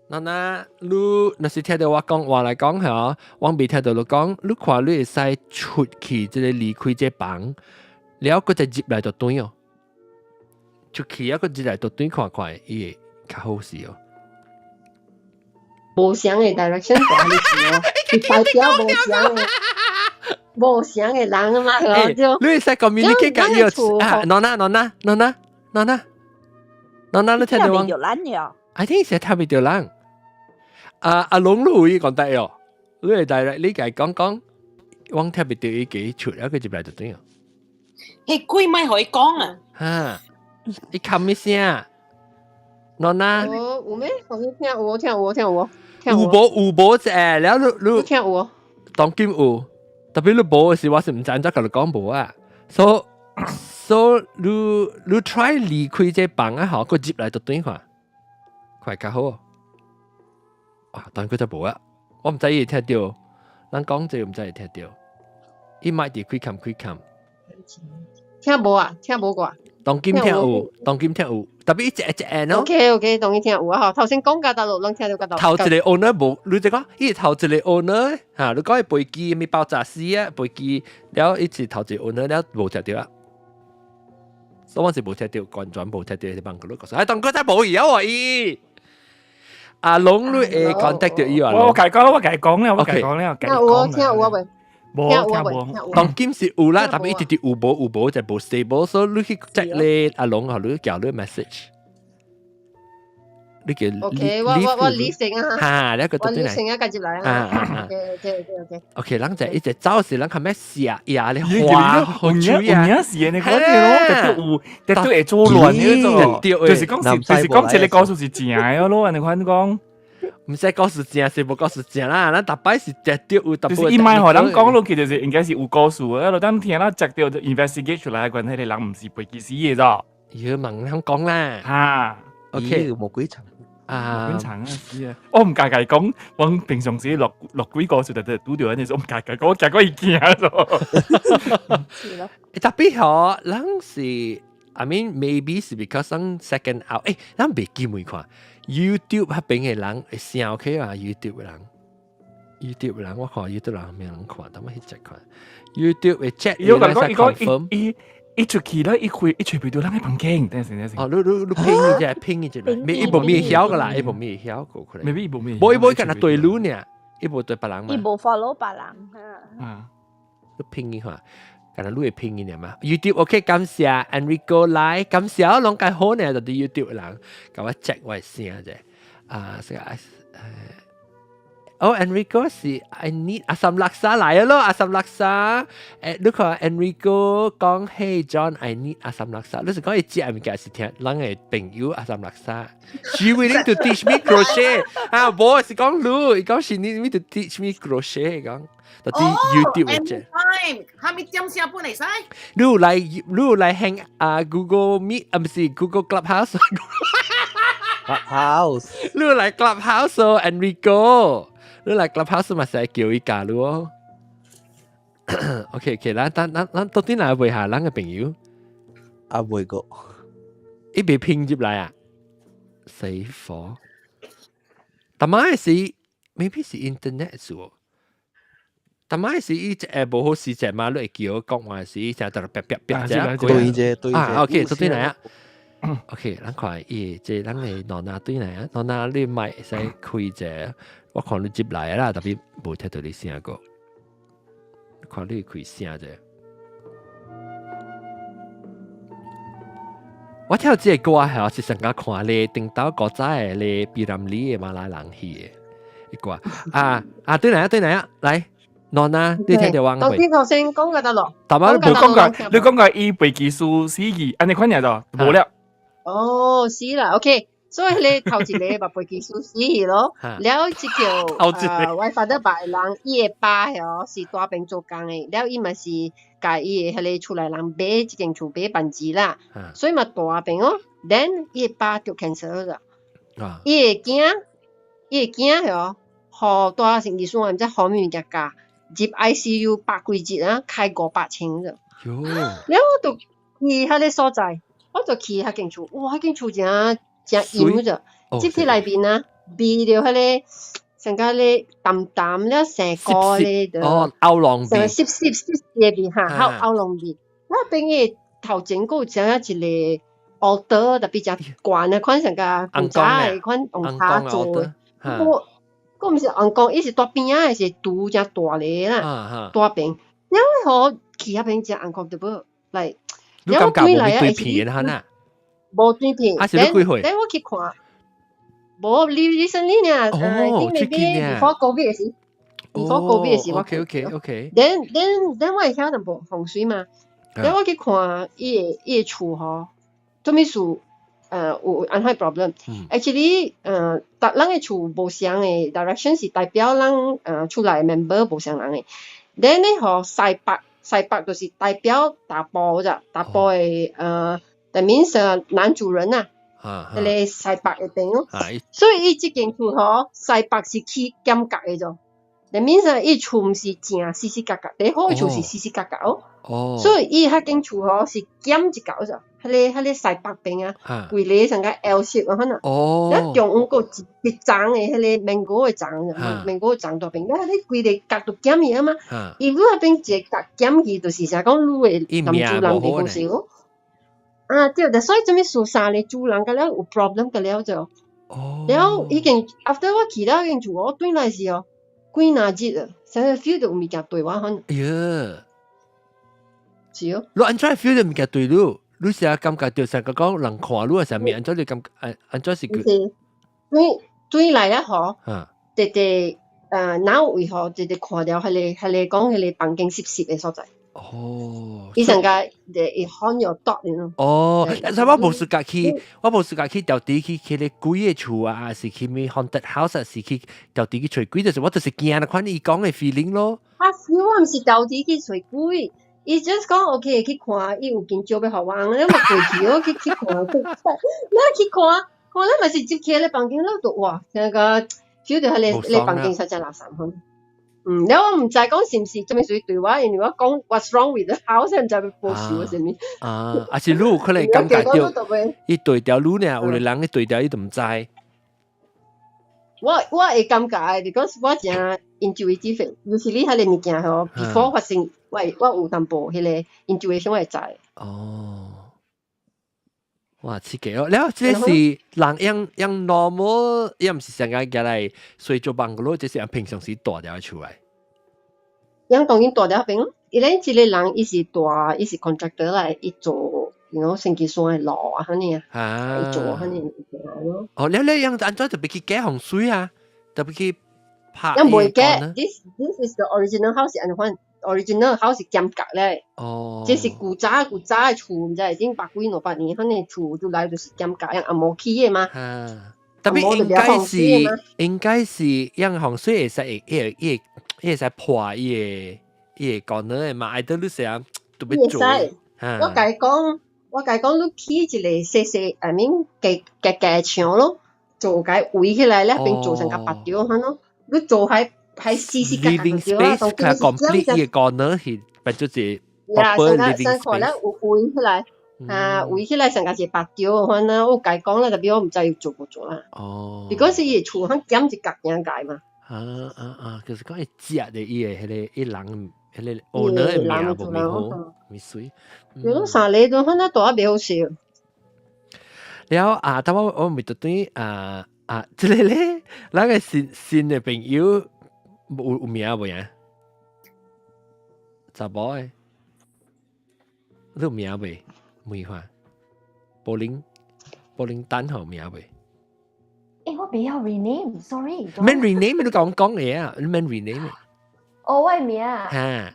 娜娜，你若是聽到我講話來講嚇，我未聽到你講，你看你會使出去，這個離開這房，了閣再入來就對哦。出去啊，閣入來就對看看，伊會較好勢哦。無相的 direction 大你是哦，是代表無相的，無相的人啊嘛，對。你會使 communicate 甲伊啊？娜娜，娜娜，娜娜，娜娜，娜娜，你聽到我？聽袂著人了。 I think 是聽袂著人。啊阿龍你有伊講得哦，你會 direct 你家講講，我聽袂著伊幾出，啊佢入來就對哦。彼鬼莫予伊講啊！哈，伊冚一聲，娜娜。有有咩？我聽有，聽有，聽有。有無有無啫？了你你聽有。當今有，特別你無的時，我是毋知按怎共你講無啊。So so 你你 try 離開這房啊，吼，閣入來就對看，快較好。啊，當然佢就無啊，我毋知伊會聽著，咱講這毋知會聽著。伊莫佇開冚開冚。聽無啊？聽無過？當今聽有，當今聽有，特別一隻一隻按咯。 OK OK，當今聽有啊！吼，頭先講甲大陸攏聽到甲頭一個 owner 無，你就講伊頭一個 owner 嚇，你講伊飛機咪爆炸死啊，飛機了伊是頭一個 owner 了無聽著啊。所以我是無聽著，完全無聽著，是幫佢講。哎，當哥真無伊啊喎伊。阿龍你會 contact 到伊啊？我解講，我解講咧，我解講咧，聽有聽有啊未？無聽無。當今是有啦，但係一直直有無有無就無 stable，所以你去 check 咧阿龍嚇，你叫你 message。你叫 OK，我我我理性啊。嚇，你個我理性啊，繼續來啊。OK OK OK OK。 OK，人就一直走時，人較咩寫呀咧花好水啊。有影是的，你講對咯，特別有特別會做亂嗰種，就是講是就是講這個故事是正的咯，你看講。毋使故事正，是無故事正啦。咱逐擺是絕對有，就是伊莫予人講落去，就是應該是有故事的。啊，等聽啦，接著就 investigate 出來，關係個人毋是飛機死的咋？要問人講啦。哈，OK，無鬼層啊，鬼層啊，是啊。我毋家己講，我平常時落落鬼故事，就就拄著按呢，我毋家己講，我驚過伊驚咗。是咯。特別吼，人是，I mean maybe 是 because 咱 second out，欸，咱袂記每看。YouTube 彼邊的人會聲 OK 啊？YouTube 的人，YouTube 的人，我看 YouTube 人沒人看，等我去 check 看。YouTube 會 check，伊講伊講伊伊伊出去咧，伊開伊隨便到人嘅房間，等陣等陣。哦，你你你拼一隻，拼一隻，沒伊無咩曉個啦，伊無咩曉過可能。未必伊無咩。無伊無伊干焦對你呢，伊無對別人嘛。伊無 follow 別人。啊。你拼一下。敢若你會拼一點嘛？YouTube OK，感謝 Enrico 來，感謝我攏介好呢，就佇 YouTube 人，共我 check 我的聲者。啊，這個哦，Enrico 是 I need 阿三laksa 來咯，阿三 laksa。誒，你看 Enrico 講 Hey John，I need 阿三 laksa。你是講伊食物件是聽人的朋友阿三 laksa。She willing to teach me crochet。啊，無是講你，伊講 she need me to teach me crochet 講。就佇 YouTube 嘅啫。 Time，哈咪點聲本會使？你有來，你有來 hang 啊 Google Meet 啊，毋是 Google Clubhouse。 Clubhouse。你有來 Clubhouse 哦，Enrico。你來 Clubhouse 嘛是叫伊加入哦。OK OK，咱咱咱咱到底來問下咱個朋友？啊，未過。伊未拼入來啊？死火！但係是 maybe 是 internet 數。但係是伊一下無好勢只嘛，你會叫我講話是伊成日啪啪啪只。對啫，對啊，OK，到底來啊？OK，咱看伊這咱的娜娜對來啊，娜娜你麥會使開者，我看你接來啦，特別無聽到你聲過，看你開聲者。我聽到這個歌係我是上個看咧，頂到古早的咧，卑南里的馬來人戲的歌啊啊！對嚟啊對嚟啊，來，Nona，你聽到我頭先頭先講過得咯，頭仔無講過，你講過伊飛機師死去，按呢款爾就無了。哦，是啦，OK。所以你頭一個嘛飛機師死去咯，了這叫我 father 別人，伊的爸哦是大邊做工的，了伊嘛是共伊的彼个厝內人買這間厝買房子啦，所以嘛大邊哦。Then 伊的爸得 cancer 啦，伊的囝，伊的囝哦，予大成醫生毋知予啥物件教，入 ICU 百幾日啊，開500千咋。了我就去彼个所在，我就去彼間厝，哇！彼間厝誠誠陰咋，入去內面啊，味著彼个上較咧淡淡了生菇咧，就哦，歐龍味，濕濕濕濕的味哈，歐龍味。我邊個頭前閣有啥一個 altar 特別誠懸的款，上較古早的款用柴做的。我閣毋是尪公，伊是大邊仔的，是櫥誠大个啦，大邊。了予去彼邊誠 uncomfortable，來。你感覺無對片哈呐？無對片，啊是你幾歲？等我去看，無你 recently 呢？哦，最近呢？Before COVID 的時，before COVID 的時我。 OK。 Then 我會曉淡薄風水嘛？Then 我去看伊的厝吼，做物事？有按怎 problem？Actually，逐人的厝無相的 direction 是代表咱厝內 member 無相人的。Then 咧吼西北西北就是代表查埔咋，查埔的that means 男主人呐，彼个西北的邊哦。所以伊這間厝吼，西北是起減角的咋。That means 伊厝毋是正四四角角，第好的厝是四四角角哦。所以伊彼間厝吼是減一角咋，彼個西北邊啊，規个像個 L 式啊，可能。了中央閣有一層的彼個 mango 的層，mango 的層大邊，了你規个角都減去啊嘛。伊汝彼邊一個角減去，就是啥講汝的男主人袂好勢哦。啊對，所以做物事三個主人甲了有 problem 甲了就。了已經 after 我去了彼間厝，我轉來時哦，幾若日啊，成日 feel 到有物件對我可能。哎呀！是哦。你按怎 feel 到物件對你？你是感覺到成個講人看你啊，啥物？按怎你感覺？按怎是叫？是，轉轉來了吼，直直哪有位吼，直直看著彼個講彼個房間濕濕的所在。哦。伊上個會看有毒呢。哦，所以我無時間去，我無時間去調地去去個鬼的厝啊，是去咩 haunted house 啊，是去調地去揣鬼，就是我就是驚看伊講的 feeling 咯。啊，我毋是調地去揣鬼。伊 just 講 OK 去看，伊有間招欲予我，你嘛過去哦，去去看，你去看，看咱嘛是入去咧房間，咱就哇，那個 feel 到彼個咧房間實在垃圾款。嗯，了我毋知講是毋是啥物事對我，因為我講 What's wrong with the house，毋知欲報仇啥物。啊，啊是你有可能感覺到，伊對調你呢，有個人去對調，伊都毋知。我會感覺，because 我誠 intuitive，尤其你彼個物件吼，before 發生，我有淡薄彼個 intuition 我會知。哦，哇，刺激哦！了，這是人用用 normal，伊毋是上個過來睡做 bungalow，這是按平常時蹛佇厝來。樣當然蹛佇彼邊，伊咧這個人伊是蹛，伊是 contractor 來，伊做，然後星期三的路啊，按呢啊，伊做按呢咯。哦，了了樣按怎特別去改風水啊？特別去拍。樣袂改，this is the original house 按款，original house 是減角咧。哦。這是古早古早的厝，毋知已經百幾兩百年，反正厝就來就是減角，樣紅毛起的嘛。啊。特別應該是樣風水會使會會會會使破伊個功能的嘛？愛得你成特別做。我共伊講，我共伊講，你起一個細細，I mean 加加牆咯，做共圍起來咧，變做成個白條款咯。你做喺喺四四角角 living space 較 complete 伊個功能是變做一 proper living space。咧有圍起來，啊圍起來成個是白條款啦。我共伊講啦，特別我毋知伊做無做啦。哦。如果是伊厝肯減一角爾解嘛。啊啊啊！就是講伊食的伊個彼個伊人彼個 owner 的名無咪好，咪水。有咯，三個都反正大袂好勢。了啊，但我我咪就對啊。啊，這個咧，咱個新新的朋友有名無呀？查某的，你有名未？問看，柏林柏林單號名未？誒，我袂曉 rename，sorry。免 rename 你講講嘢啊，你免 rename。哦，我的名。哈。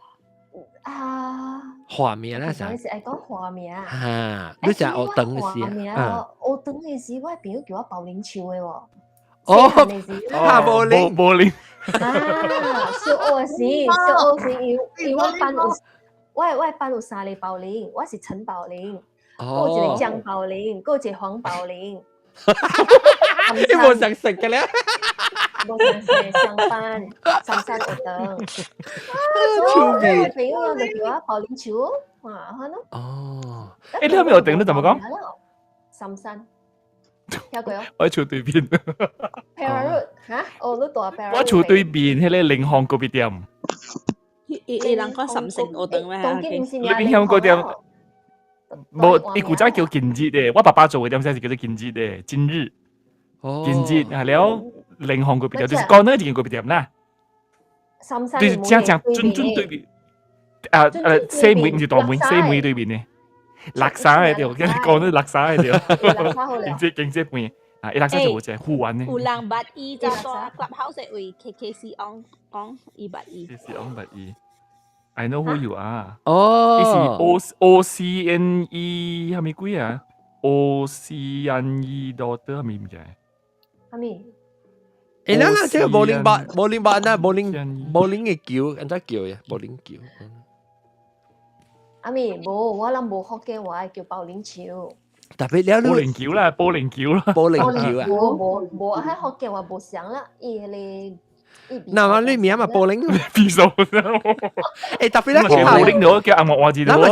啊。華名啦啥？你是愛講華名。哈，你食學堂的時啊？學堂的時，我的朋友叫我寶林樹的喎。哦，哈柏林，柏林。啊，小學時，小學時，因為我班有，我班有三個寶林，我是陳寶林，閣有一個江寶林，閣有一個黃寶林。你無相識嘅咧？無相識，相班，三山學堂。所以我朋友就叫我寶林樹，啊，好咯。哦，誒，你係咪學堂？你怎麼講？三山。聽過哦？我厝對面。 Perak Road 嚇？哦，你住 Perak 我厝對面彼個靈芳咖啡店。伊人講三星學堂咩？你邊香港店？無，伊古早叫今日的，我爸爸做的店先是叫做今日的，今日。今日係了，靈芳咖啡店就是講那一間咖啡店啦。三山。就是正正準準對面。啊西門毋是大門，西門對面的。垃圾的對，跟你講那垃圾的對。經濟經濟盤啊，伊垃圾就有一個護腕的。有人捌伊就蹛 Clubhouse 位 KKC 翁講伊捌伊。 KKC 翁捌伊。I know who you are。哦。伊是 O O C N E 係咪鬼啊？O C N E daughter 係咪毋知？係咪？誒，咱咱這個無靈八，無靈八那無靈無靈的球，按怎叫呀？無靈球。阿咪無，我諗無福建話叫保齡球。特別了，保齡球啦，保齡球啦，保齡球啊！無無無，喺福建話無相啦，伊迄個。那麼你名嘛保齡？比數。誒，特別咧，保齡球叫阿莫話字，咱咪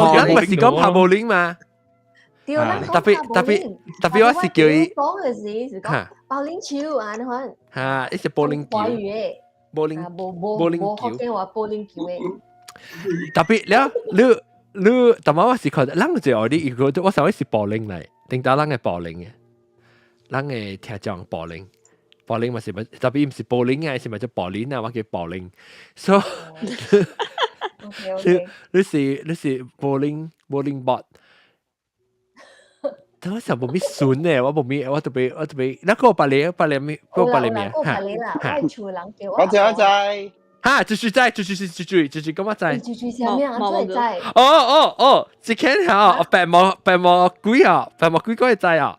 是講拍保齡嘛？對，特別特別特別，我是叫伊講嘅時是講保齡球啊，你看。嚇，伊是保齡球。華語的。保齡無無福建話保齡球的。特別了，你。你但係我是看，咱就愛你，如果我想是保齡嚟，頂到咱嘅保齡嘅，咱嘅聽講保齡，保齡嘛是咪特別毋是保齡啊，是咪叫保齡啊？我叫保齡，所以你是保齡保齡 bot，但我想無咪順咧，我無咪我特別我特別，那個別個別個名，個別個名，嚇，我厝人叫我。我知我知。哈，就是在，就是就是就是就是咁啊在。就是啥物啊？做在。哦哦哦，這間嚇，白毛白毛鬼啊，白毛鬼講會知啊。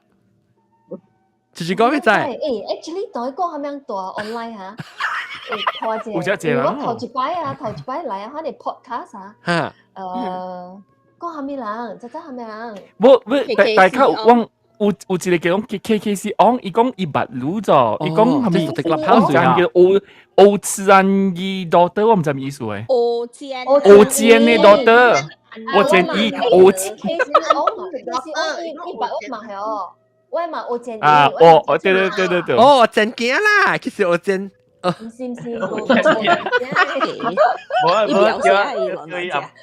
就是講會知。誒，actually 同伊講啥物大 online 嚇？誒，看者，我頭一擺啊，頭一擺來啊，反正 podcast 啊。哈。講啥物人？知知啥物人？無，無，大家我有一個叫講 K K C 翁，伊講伊捌擼咗，伊講係咪？我唔知叫歐歐次安伊 daughter，我毋知咩意思誒。歐堅歐堅的 daughter，我建議歐堅。 K C 翁，K C 翁，伊伊捌我嘛係哦，我嘛歐堅。啊，哦哦，對對對對對。哦，真驚啦，其實我真。毋是毋是，無無叫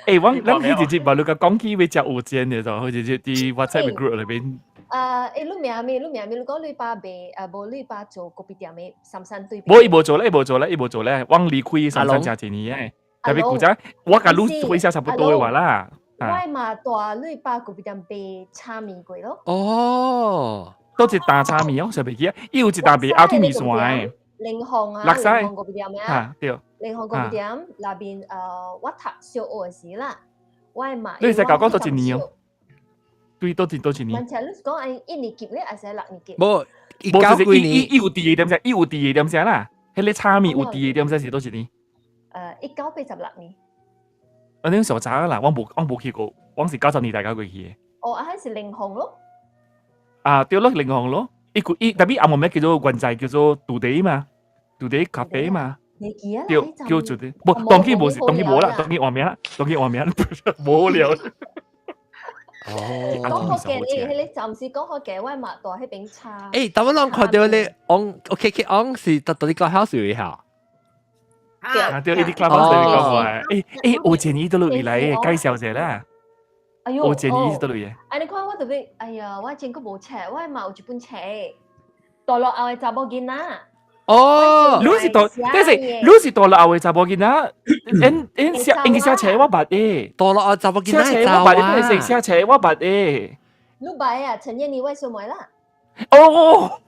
誒，我咱去直接把你個講起欲食烏煎的，就好似佇 WhatsApp group 裏邊。誒，你名咩？你名咩？你講你爸袂，無你爸做咖啡店的，三山對。無，伊無做咧，伊無做咧，伊無做咧。我離開三山誠濟年的，特別古早，我共你歲數差不多的話啦。我嘛蹛你爸咖啡店賣炒麵過咯。哦，都一擔炒麵哦，啥袂記啊？伊有一擔賣鴨腿麵線的。靈鳳啊，靈鳳咖啡店啊。對。靈鳳咖啡店內面，我讀小學時啦，我嘛。你使甲講多一年哦。對，多一年。問題你是講按一年級咧，還是六年級？無，無就是伊有佇個點聲，伊有佇個點聲啦。彼個炒麵有佇個點聲是多一年？ 1986年。啊，你上早啦，我無去過，我是90年代才過去的。哦，啊，彼是靈鳳咯。啊，對咯，靈鳳咯。伊伊特別阿門名叫做原在叫做杜地嘛，杜地咖啡嘛。對，叫做的，無當今無是當今無啦，當今換名啦，當今換名，無了。哦，講福建，誒，彼個暫時講福建，我嘛蹛彼邊炒。誒，但我攏看著你翁，OK K 翁是到佇個 house 位下。啊，對，伊佇 clubhouse 裡講話，誒誒，有錢伊倒落來介紹者啦。哎喲，有錢伊是倒落來。啊，你看我特別，哎呀，我真閣無冊，我嘛有一本冊。大陸後的查某囡仔。哦，你是大，但是你是大陸後的查某囡仔，因因寫因寫冊我捌的，大陸後查某囡仔寫冊我捌的，但是寫冊我捌的。你捌啊？陳燕妮我小妹啦。哦。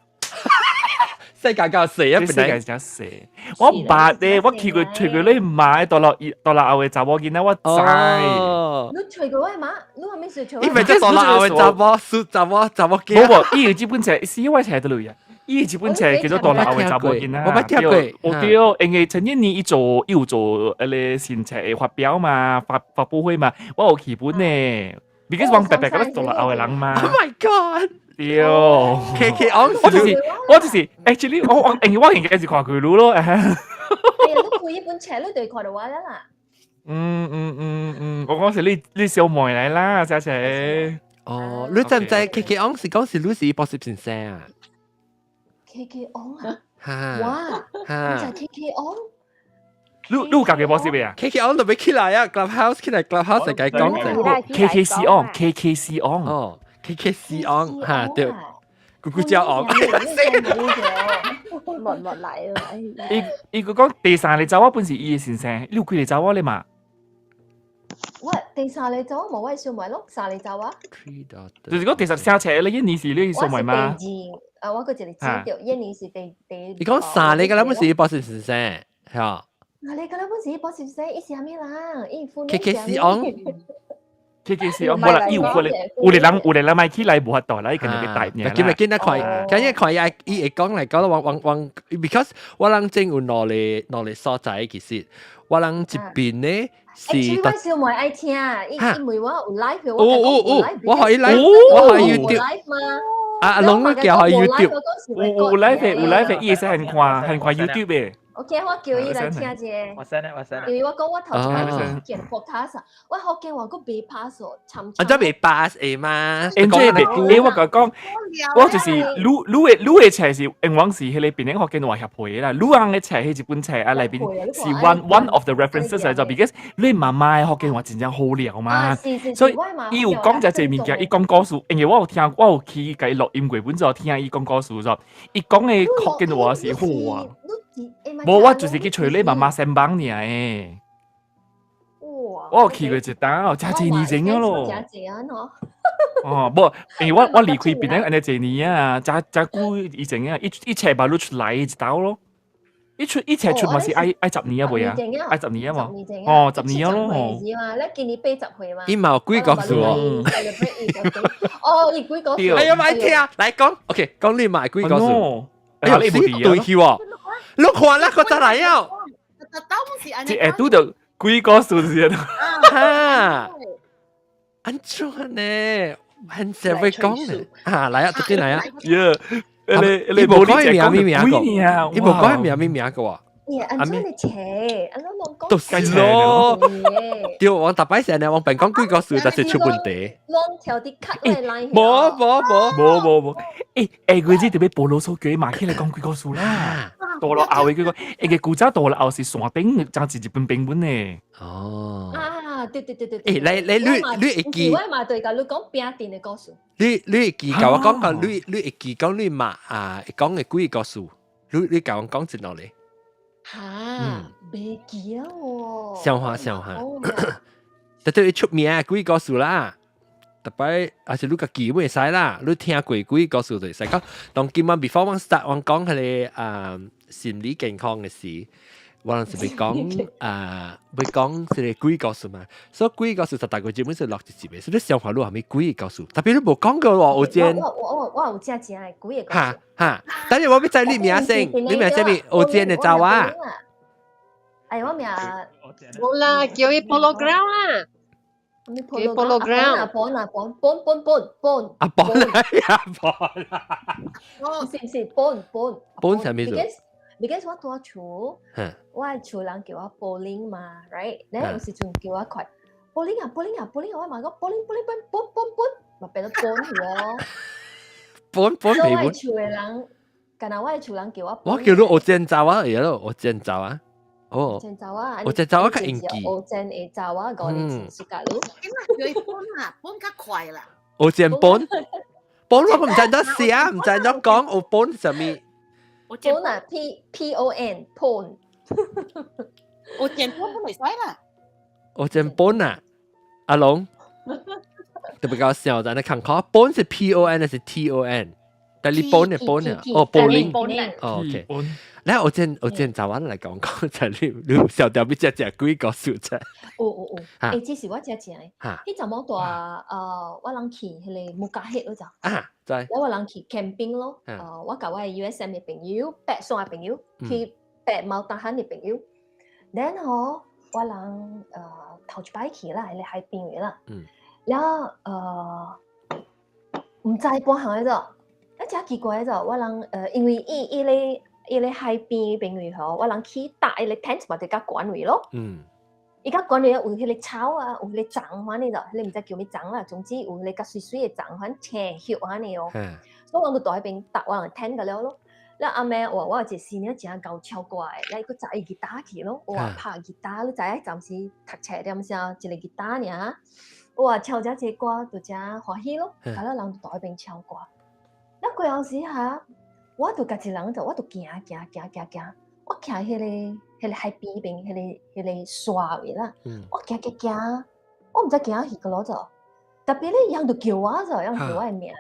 世界較細啊，世界真細。我捌的，我去過揣過你媽，大陸大陸後的查某囡仔，我知。你揣過我媽？你係咩時揣？伊咪即大陸後的查某，屬查某查某囝。無無，伊有這本冊，死我冊得落啊！伊這本冊叫做大陸後的查某囡仔。我捌聽過。哦對，因為陳燕妮伊做伊有做迄個新冊的發表嘛，發發佈會嘛，我有去本呢。because 我白白覺得大陸後的人嘛。 Oh my god！對，K K 昂，我就是 actually 我因為我應該是看佢路咯。係啊，你開一本冊，你就看到我啦啦。嗯嗯嗯嗯，我講是你你小妹嚟啦，小姐。哦，你知唔知 K K 昂是講是你是博士先生啊？K K 昂啊？哇！你就 K K 昂？你你有家己博士未啊？K K 昂就欲起來啊，Clubhouse 起來 Clubhouse 就該講 K K C 昂，K K C 昂。哦。K K C 昂嚇對，咕咕叫昂，落落嚟啊！伊伊佢講第三個查某本是伊的先生，你有幾個查某咧嘛？我第三個查某無我小妹咯，三個查某。就是講第十三冊咧，一年是你小妹嗎？第二啊，我個一個知道，一年是第第。你講三個個本是博士先生，係啊？啊，你個本是博士先生，伊是啥物人？伊 K K C 昂。 K K C 哦，無啦，伊有可能有個人有個人買起來無法度啦，伊可能去帶爾啦。今日見得看，今日看伊伊會講嚟講，往往往，because 我人正有兩個兩個所在，其實我人這邊呢是。我小妹愛聽，伊伊問我有 live，有有有，我可以 live，我可以 YouTube 嘛。啊，攏叫可以 YouTube，有有 live 有 live，伊會使很看很看 YouTube 的。 OK，我叫伊來聽者。我 send 我 send。因為我講我頭一次見 podcast，我福建話閣袂 pass 哦，參。啊，這袂 pass 的嘛？欸，這袂，欸，我甲講，我就是你你的你的冊是永遠是彼個檳城福建話協會的啦，你翁的冊彼一本冊啊內邊是 one of the references 來做，because 你媽媽的福建話真正好料嘛，所以伊有講這濟物件，伊講故事，因為我有聽，我有去共伊錄音過，本就聽伊講故事咗，伊講的福建話是好啊。無，我就是去揣你媽媽身幫爾的。哇！我有去過一單，真濟年前了咯。真濟啊！喏。哦，無，因為我我離開檳城按呢濟年啊，真真久以前啊，一一切把路出來一刀咯。一出一切出嘛是愛愛10年啊，未啊？愛十年啊無？哦，十年咯。是嘛？你今年80歲嘛？伊嘛有幾個故事哦。哦，伊幾個故事。哎呀，莫聽，來講，OK，講你嘛幾個故事。哎呀，你無對去喎。你看啦，佢再來啊！這會拄著鬼故事是哈，按怎呢？很少會講呢。啊，來啊，直接來啊！耶，你你無講名咩名個？你無講名咩名個？耶，按怎你切？按怎攏講？就是咯。對，我逐擺成日我平講鬼故事，就是出問題。攏跳佇卡來來。無無無無無無，欸欸，佢這特別報老數據嘛，起來講鬼故事啦。大陸後的佢講，一個古早大陸後是山頂，真是日本兵本的。哦。啊，對對對對。欸，來來，你你會記？我嘛對共你講餅店的故事。你你會記？共我講講，你你會記講你嘛啊？會講的幾個故事？你你共我講一落來。哈，袂記啊喎。想下想下，特別出名的鬼故事啦。特擺還是你家己會使啦，你聽過鬼故事就會使講。當今晚 before 我 start 我講彼個啊心理健康的事，我攏是欲講啊，欲講這個鬼故事嘛。所以鬼故事就大概基本上錄一集的，所以你想法你有啥物鬼故事？特別你無講過喎，有間。我我我我有正正的鬼故事。哈哈，等下我欲知你名先，你名啥物？有間的查某。哎，我名。無啦，叫伊 Polo Ground 啦。叫伊 Polo Ground。啊，本啊本，本本本本。啊本啊本啊。是毋是本本？本啥物意思？Because 我蹛厝，我的厝人叫我保齡嘛，right？咧有時陣叫我快保齡啊，保齡啊，保齡啊，我嘛講保齡保齡本本本本，嘛變做本喎。本本所以我的厝的人，敢若我的厝人叫我。我叫你學煎查某會咯，學煎查某。哦，煎查某，學煎查某較應記。學煎的查某5年前暑假咯。叫伊本啦，本較快啦。學煎本，本我唔知得寫，唔知得講，有本啥物？ pon 啊，P P O N pon。我剪本都袂使啦。我剪本啊，阿龍特別搞笑，在那看看本是 P O N 還是 T O N？但你本嘅本啊，哦，保齡，哦，OK。咧，我之前早晚來講講，就你小掉比只只幾個數字。有有有，欸，這是我真正的。彼陣我蹛我人去彼个木家迄嗰陣。啊，知。了我人去 camping 咯，我共我的 USM 的朋友，白雙的朋友，去爬貓大漢的朋友。然後我人頭一擺去啦，彼个海邊的啦。了毋知半項彼種，啊誠奇怪彼種，我人因為伊伊咧伊咧海邊邊位吼，我人去搭彼个 tent 嘛，就較懸位咯。伊較懸位有彼个草啊，有彼个欉款呢，彼个毋知叫啥物欉啦，總之有彼个較媠媠的欉款青葉按呢哦。所以我就佇彼邊搭我人 tent 個了咯。了暗暝哇，我有一個師娘誠𠢕唱歌的，了伊閣載伊吉他去咯，哇，拍吉他，你知影暫時讀冊點啥，一個吉他爾，哇，唱遮濟歌就誠歡喜咯，甲了人就佇彼邊唱歌。了過後時哈，我就家一人就我就行行行行行，我徛彼個海邊邊，彼個沙位啦，我行行行，我毋知行去佗落做，特別咧，人就叫我做，人叫我的名，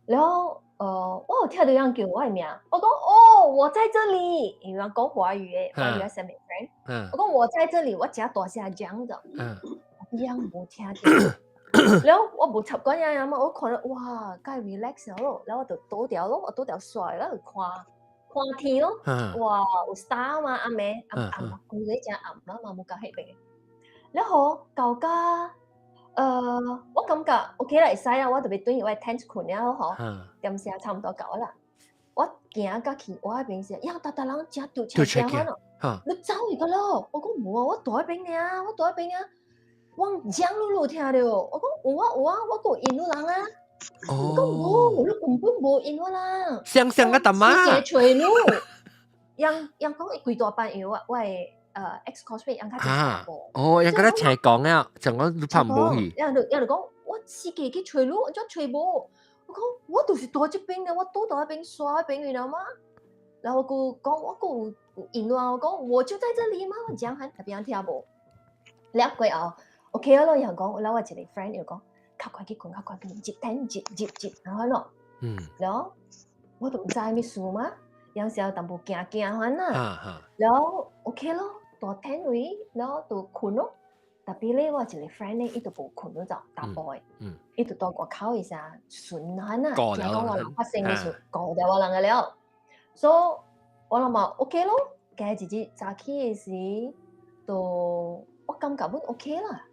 了。我有聽到人叫我的名，我講哦，我在這裡，因為講華語的，華語係啥物 friend，我講我在這裡，我誠大聲講著，人無聽到，然後我無插管樣嘛，我看到哇，介 relax 咯，然後我就倒掉咯，我倒掉煞了，就看看天咯，哇，有 star 嘛，暗暝暗暗，規個誠暗啦嘛，無共彼邊，然後到甲。我感覺 OK 啦，會使啦，我就欲轉去我 tent 睏了吼，點聲差毋多到啦。我行到去我彼邊時，呀，逐逐人誠著車行咯，你走去個咯？我講無啊，我佇彼邊爾，我佇彼邊啊。我講你有聽著？我講有啊有啊，我閣有應你人啊。我講無，你根本無應我人。想想個大媽。四界揣你，人人講伊規大班因為我的ex coursemate 人較濟查甫。哦，人敢若聽講啊，像講你拍無去。人就講我四界去揣你，按怎揣無？我講我就是佇這邊的，我倒佇彼邊沙彼邊，你知嗎？然後我閣講我閣有應我，我講我就在這裡嘛，我講喊特別人聽無。了過後，OK 咯，又講，然後我一個 friend 又講，較快去睏，較快去入 tent 入入入，然後咯，然後我都毋知啥物事嘛，有時候淡薄驚驚款啦，然後 OK 咯，蹛 tent 位，然後就睏咯。特別咧，我一個 friend 咧，伊就無睏咯，就大埔的，伊就佇外口的時巡款啊，聽講我人發生的事，顧著我人個了，所以我人嘛 OK 咯，今日日早起的時，就我感覺阮 OK 啦。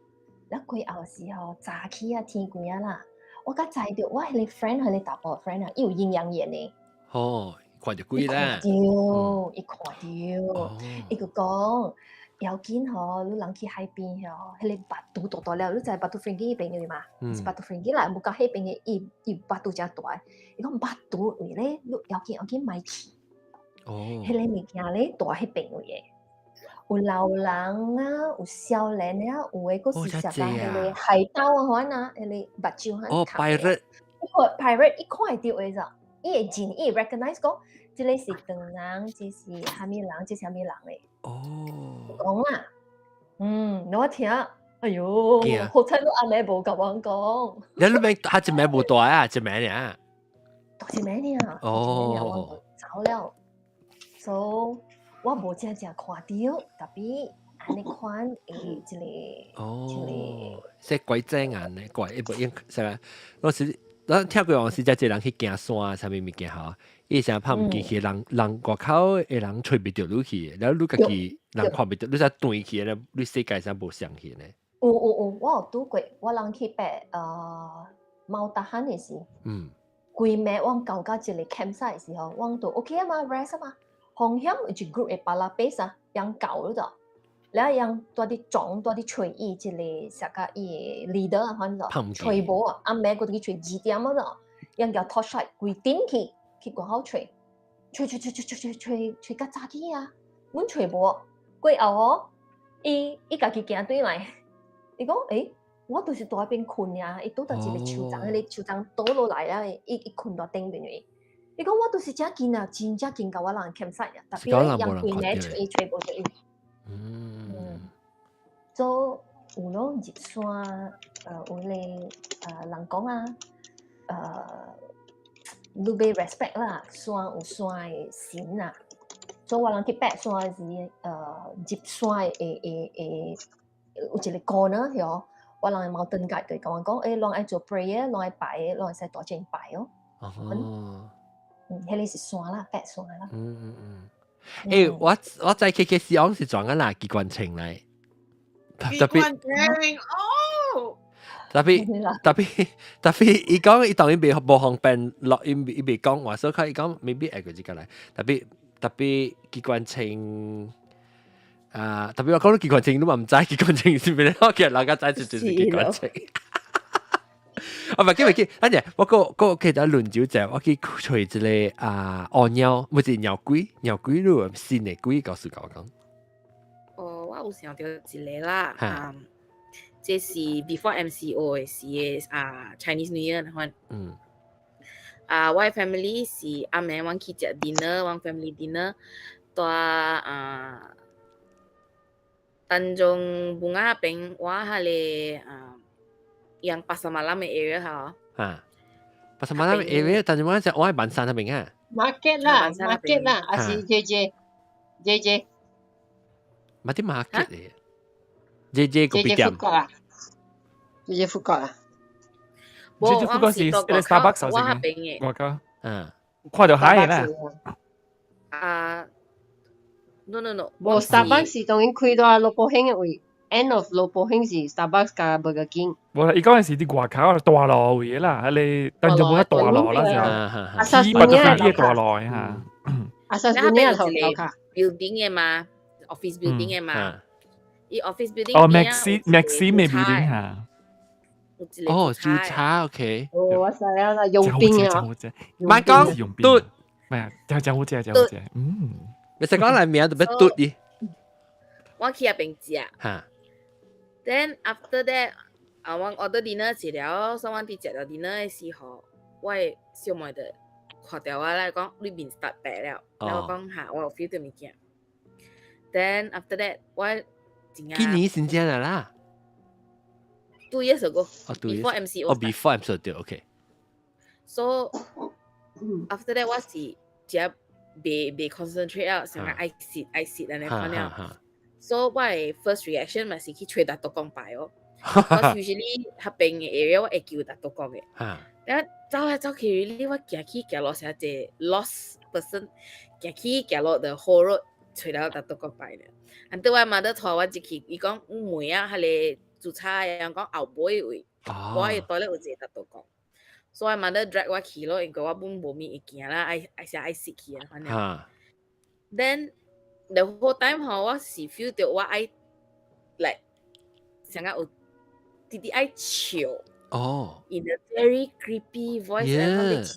了過後時候早起啊，天光啊啦，我才知著我彼個 friend 彼個大埔 friend 啊，伊有陰陽眼的。哦，看著鬼啦。伊看著，伊看著，伊就講。要緊吼，你人去海邊吼，彼个腹肚大大了，你知 Batu Ferringhi 彼邊的嘛？是 Batu Ferringhi 啦，無夠彼邊的，伊腹肚誠大。伊講腹肚位咧，你要緊要緊莫去。彼个物件咧，蹛彼邊位的，有老人啊，有少年啊，有的閣是食到彼个海盜啊款啊，彼个目睭款。哦，pirate。伊看 pirate，伊看會著的咋？伊會認，伊會 recognize 講，這个是唐人，這是啥物人，這是啥物人的。講啦，我聽，哎喲，好彩你阿妹無共我講。你你名他一名無蹛啊，一名爾。蹛一名爾。走了，所以我無真正看著，特別按呢款的這個。哦，這鬼遮眼咧，怪伊無應啥？我是咱聽過往時，遮濟人去行山，啥物物件吼，伊成拍毋記去，人人外口的人揣袂著你去，然後你家己人看袂著，你才斷去咧，你世界上無相信咧。有有有，我有拄過，我人去爬貓達漢的時，規暝我到到一個 campsite 的時候，我就 OK 啊嘛，rest 啊嘛，風險有一 group 的巴拉貝啊，人狗了就，了人蹛佇撞蹛佇揣伊一個啥個伊的 leader 啊，反正揣無啊，暗暝閣去揣2點啊就，人舉 torchlight 規頂去去外口揣，揣揣揣揣揣揣揣較早起啊，阮揣無，過後哦，伊伊家己行轉來，伊講欸，我就是蹛彼邊睏呀，伊拄著一個樹叢，彼個樹叢倒落來啊，伊伊睏佇頂面嘅。伊講我就是遮近啊，真正近到我人 campsite 啊，特別咧人規暝揣揣無著伊。所以有咯入山，有個人講啊，你欲 respect 啦，山有山的神啊。所以我人去爬山時，入山的的的有一個 corner 嗬，我人的 mountain guide 就共我講，攏愛做 prayer，攏愛拜，攏會使大聲拜哦。哦。嗯，彼個是山啦，爬山啦。嗯嗯嗯。我知 K K 是講是撞緊哪機關槍來，機關槍哦。特別特別特別，伊講伊當然袂無方便落，伊伊袂講話，所以伊講 maybe 會過這個來。特別特別機關槍啊，特別我講到機關槍，你嘛毋知機關槍是咩？我其實人家知就就是機關槍。啊，唔係，記唔記？等陣我個個記得輪酒者，我去揣一個啊，烏鳥，毋是鳥鬼，鳥鬼路新的鬼，告訴我講。哦，我有想著一個啦，啊，這是 before MCO 的時的啊，Chinese New Year 那款。啊，我的 family 是暗暝阮去食 dinner，阮 family dinner，蹛啊，Tanjung Bungah 邊，我彼個啊，yang pasar malam 的 area 哈。啊，pasar malam area，但是我講我喺萬山那邊啊。 market 啦，market 啦，還是 J J J J。嘛啲 market 嚟，J J 個別店。啊，J J 富國啊。 J J 富國是 Starbucks 我彼邊的。我靠。嗯。看著海啦。啊，no no no。無 Starbucks 是當然開到羅寶興的位，end of 羅寶興是 Starbucks 佮 Burger King。無啦，伊講的是佇外口大路位啦，彼個但就無遐大路啦，就起八就飛機大路的哈。啊，沙斯尼亞頭頭卡。 building 的嘛，office building 的嘛，伊 office building 哦，Maxi Maxi 的 building 哈。哦，煮茶 OK。哦，我知啊啦，傭兵啊。慢講，嘟，咩啊？真真好食，真好食。嗯。你食講來名特別嘟伊。我去彼邊食。哈。 Then after that，啊，我 order dinner 食了，所以我佇食著 dinner 的時候，我的小妹就看著我來講，你面 start 白了，然後我講哈，我有 feel 著物件。Then after that，我真正。今年先正啦啦。 2 years ago。Before MCO。哦，before MCO 對，OK。 So after that，我是食袂袂 concentrate 啊，想講愛食愛食按呢款了。So 我的 first reaction 嘛是去揣大肚公拜哦。我 usually 彼邊的 area 我會求大肚公的。然後走來走去，你我行去行落成一個 lost person，行去行落 the whole road 揣著大肚公拜咧。and 對我媽都帶我入去，伊講問啊，彼個煮菜的人講後尾位，我的 toilet 有一個大肚公。所以我媽都 drag 我去咯，因為我本無物會行啦，愛愛啥愛死去啊，反正。Then the whole time 吼，我是 feel 著我愛 like 想講有直直愛笑。哦。 In a very creepy voice.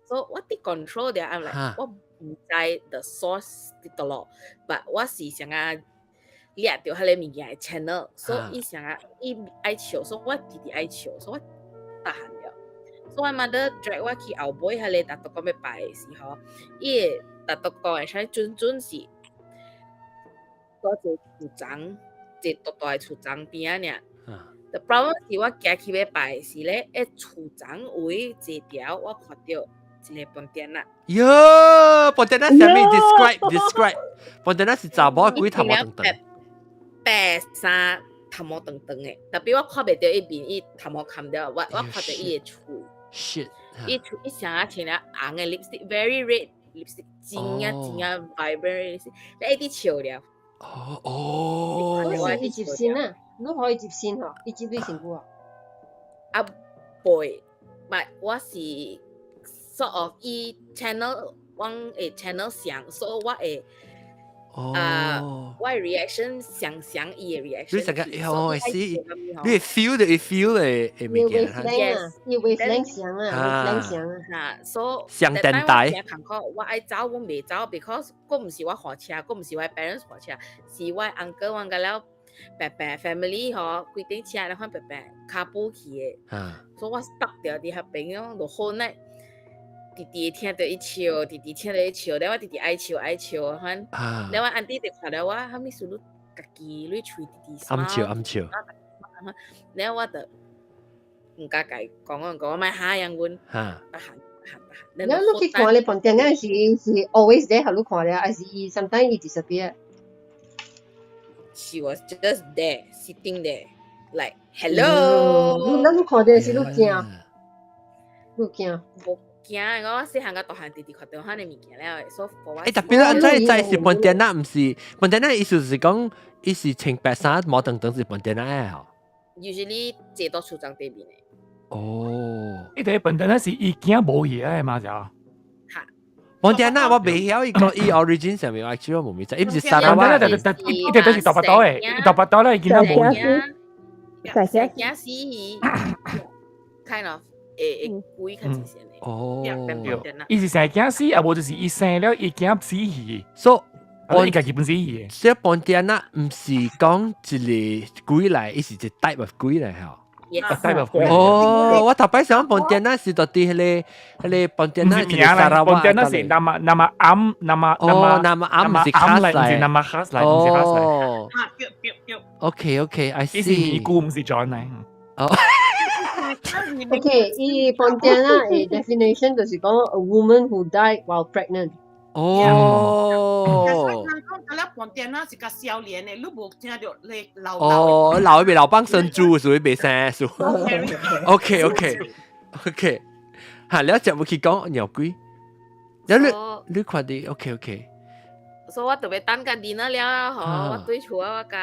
So 我佇 control 著，I'm like 我毋知 the source 佇佗落，but 我是想啊掠著彼個物件的 channel，所以伊想啊伊愛笑，所以我直直愛笑，所以我逐漢了。所以我媽都 drag 我去後尾彼個大肚公欲拜的時候，伊個大肚公會使準準是佇一個樹叢，一個大大的樹叢邊仔爾。The problem 是我行去欲拜的時咧，彼樹叢位坐條，我看著一個半點仔。喲，半點仔啥物？Describe describe。半點仔是查某鬼頭毛長長。白衫頭毛長長的，特別我看袂著伊面，伊頭毛冚著，我我看著伊的喙。 Shit！伊喙伊啥啊穿了紅的 lipstick，very red lipstick，真啊真啊 vibrant lipstick，你一直笑了。哦哦。你是伊接線啊？你可以接線嗬？伊接你身軀啊？啊，袂，but 我是 sort of 伊 channel，阮會 channel 上，所以我會。啊，我的 reaction 像像伊的 reaction。你成個哦，是，你會 feel 著會 feel 的的物件。 Yes，伊 wavelength 像啊，wavelength 像啊。嚇，所以上電台。我愛走，我袂走，because 閣毋是我駛車，閣毋是我 parents 駛車，是我 uncle 阮個了。伯伯 family 嗬，規頂車咧看伯伯跤步去的，所以我 stuck 著佇彼邊樣，就好耐，直直聽著伊笑，直直聽著伊笑，了我直直愛笑愛笑，反，了我 auntie 就看著我，啥物事你家己你喙直直暗笑暗笑，了我就毋敢共伊講講講，我莫嚇人阮，得閒得閒得閒。了你去看咧，pontianak 是是 always there，予你看咧，還是伊 sometimes 伊 disappear？ She was just there, sitting there, like hello。你看到是你驚，你驚？無驚，我細漢甲大漢直直看著彼个物件了，所以我。欸，特別啦，這這是 pontianak，毋是 pontianak，意思是講，伊是穿白衫毛長長是 pontianak 的吼。 Usually 坐到厝帳底面的。哦。伊個 pontianak 是伊驚無嘢的嘛就。 pontianak 我袂曉伊個伊 origin 啥物，我 actually 我無咪知，伊毋是沙拉瓦。伊個都是大巴刀的，伊大巴刀咧，伊囡仔無嘢。成驚死伊，kind of 會會鬼較自然的。哦。伊是成驚死，啊無就是伊生了伊驚死去。所以，伊家己本死去。所以 pontianak 毋是講一個鬼來，伊是一 type of 鬼來吼。 type of 鬼。哦，我頭擺想 pontianak 是到底彼個彼個 pontianak 是沙拉瓦。 pontianak 是 nama nama am nama 哦，nama am 是 khas 來，毋是 nama khas 來，毋是 khas 來。哦。啊，對對對。 OK OK，I see。伊是尼姑，毋是 John 來。哦。 OK，伊 pontianak 的 definition 就是講 a woman who died while pregnant。哦。人講嗰粒 pontianak 是較少年的，你無聽著你老哦，老未老幫生豬，所以袂生數。OK OK OK，嚇，你一直冇去講鳥鬼，你你看啲 OK OK。所以我特別等緊電了吼，我對厝啊，我共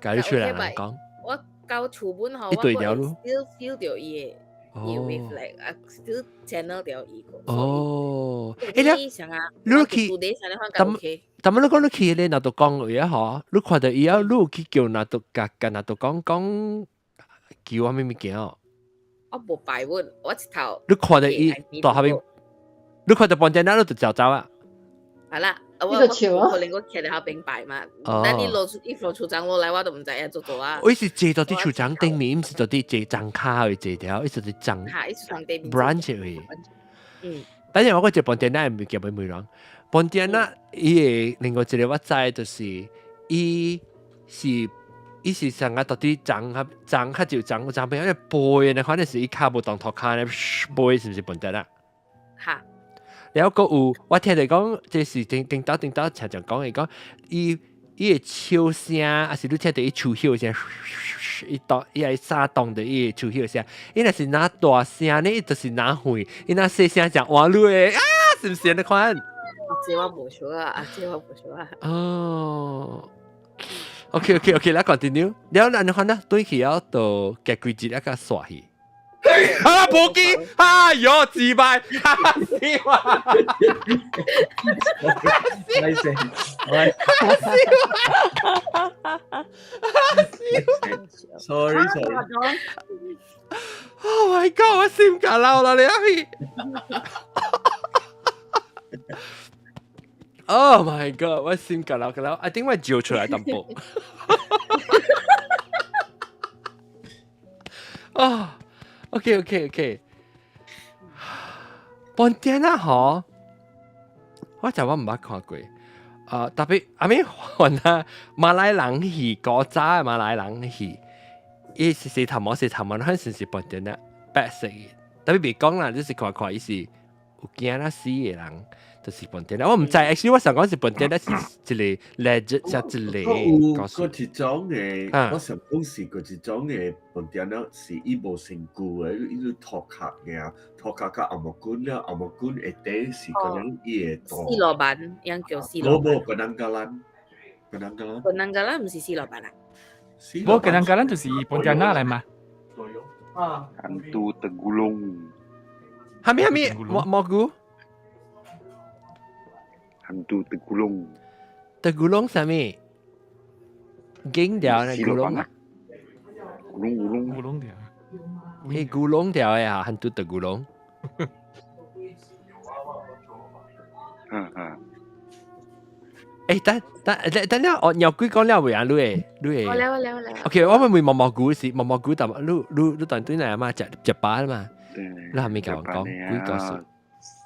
共你出來人講。我到厝本吼，我 still feel 著伊的。伊 with like 啊，still channel 著伊個。哦，欸，你想啊，你去，但但你講你去咧，拿督公位啊吼，你看著伊啊，你有去叫拿督共共拿督公講求啥物物件哦？我無拜阮，我一頭。你看著伊蹛彼邊，你看著 pontianak，你就走走啊？係啦，我我可能我徛佇後邊拜嘛，等你落一落厝長落來，我都毋知影做做啊。我是坐到佇厝長頂面，毋是到佇坐張跤去坐條，伊是佇張。嚇，伊厝長頂面。 branch 位。嗯。等陣我講一個 pontianak 物件欲問人，pontianak 伊個另外一個我知就是伊是伊是上個到底長較長較少長長邊，因為背呢，可能是伊跤無動塗跤咧，背是毋是 pontianak？嚇。了閣有，我聽著講，這是頂頂兜頂兜常常講伊講，伊伊會笑聲，還是你聽著伊樹葉聲，伊當伊會沙動著伊的樹葉聲，伊若是若大聲呢，伊就是若遠，伊若細聲就換你的啊，是毋是按呢款？這我無熟啊，這我無熟啊。哦，OK OK OK，來 continue，了按呢款呢，對起了就行幾節一個煞去。啊！無記，哎喲，自敗，嚇死我！歹勢，喂，嚇死我！嚇死我！Sorry sorry。 Oh my god！我心甲老啦，你阿咪。Oh my god！我心甲老甲老，I think 我照出來淡薄。啊！OK OK OK，pontianak 吼，我就我毋捌看過。特別阿咪還啊馬來人戲，古早的馬來人戲，伊是洗頭毛洗頭毛，可能是 pontianak 白色的。特別袂講啦，就是看看伊是有驚啊死的人，就是 pontianak。我毋知，actually 我想講是 pontianak 是一個 legend，一個有閣一種的，我想講是閣一種的 pontianak 是伊無身軀的，伊就塗殼爾，塗殼佮紅毛棍了，紅毛棍下底是可能伊會死羅板，樣叫死羅板。無無，penanggalan，penanggalan。 penanggalan 毋是死羅板啊？無 penanggalan 就是 pontianak 來嘛。啊。 Hantu tegulung。啥物啥物？蘑蘑菇？ Hantu tegulung。 tegulung 啥物？經條呢？gulung。 gulung gulung。 gulung 條。欸，gulung 條的啊，hantu tegulung。嗯嗯。欸，等等等等了，哦，鳥鬼講了未啊？你會你會我了我了我了。 OK，我問問毛毛菇是毛毛菇，但你你你當對來嘛？食食飽啦嘛？你係咪甲我講鬼故事？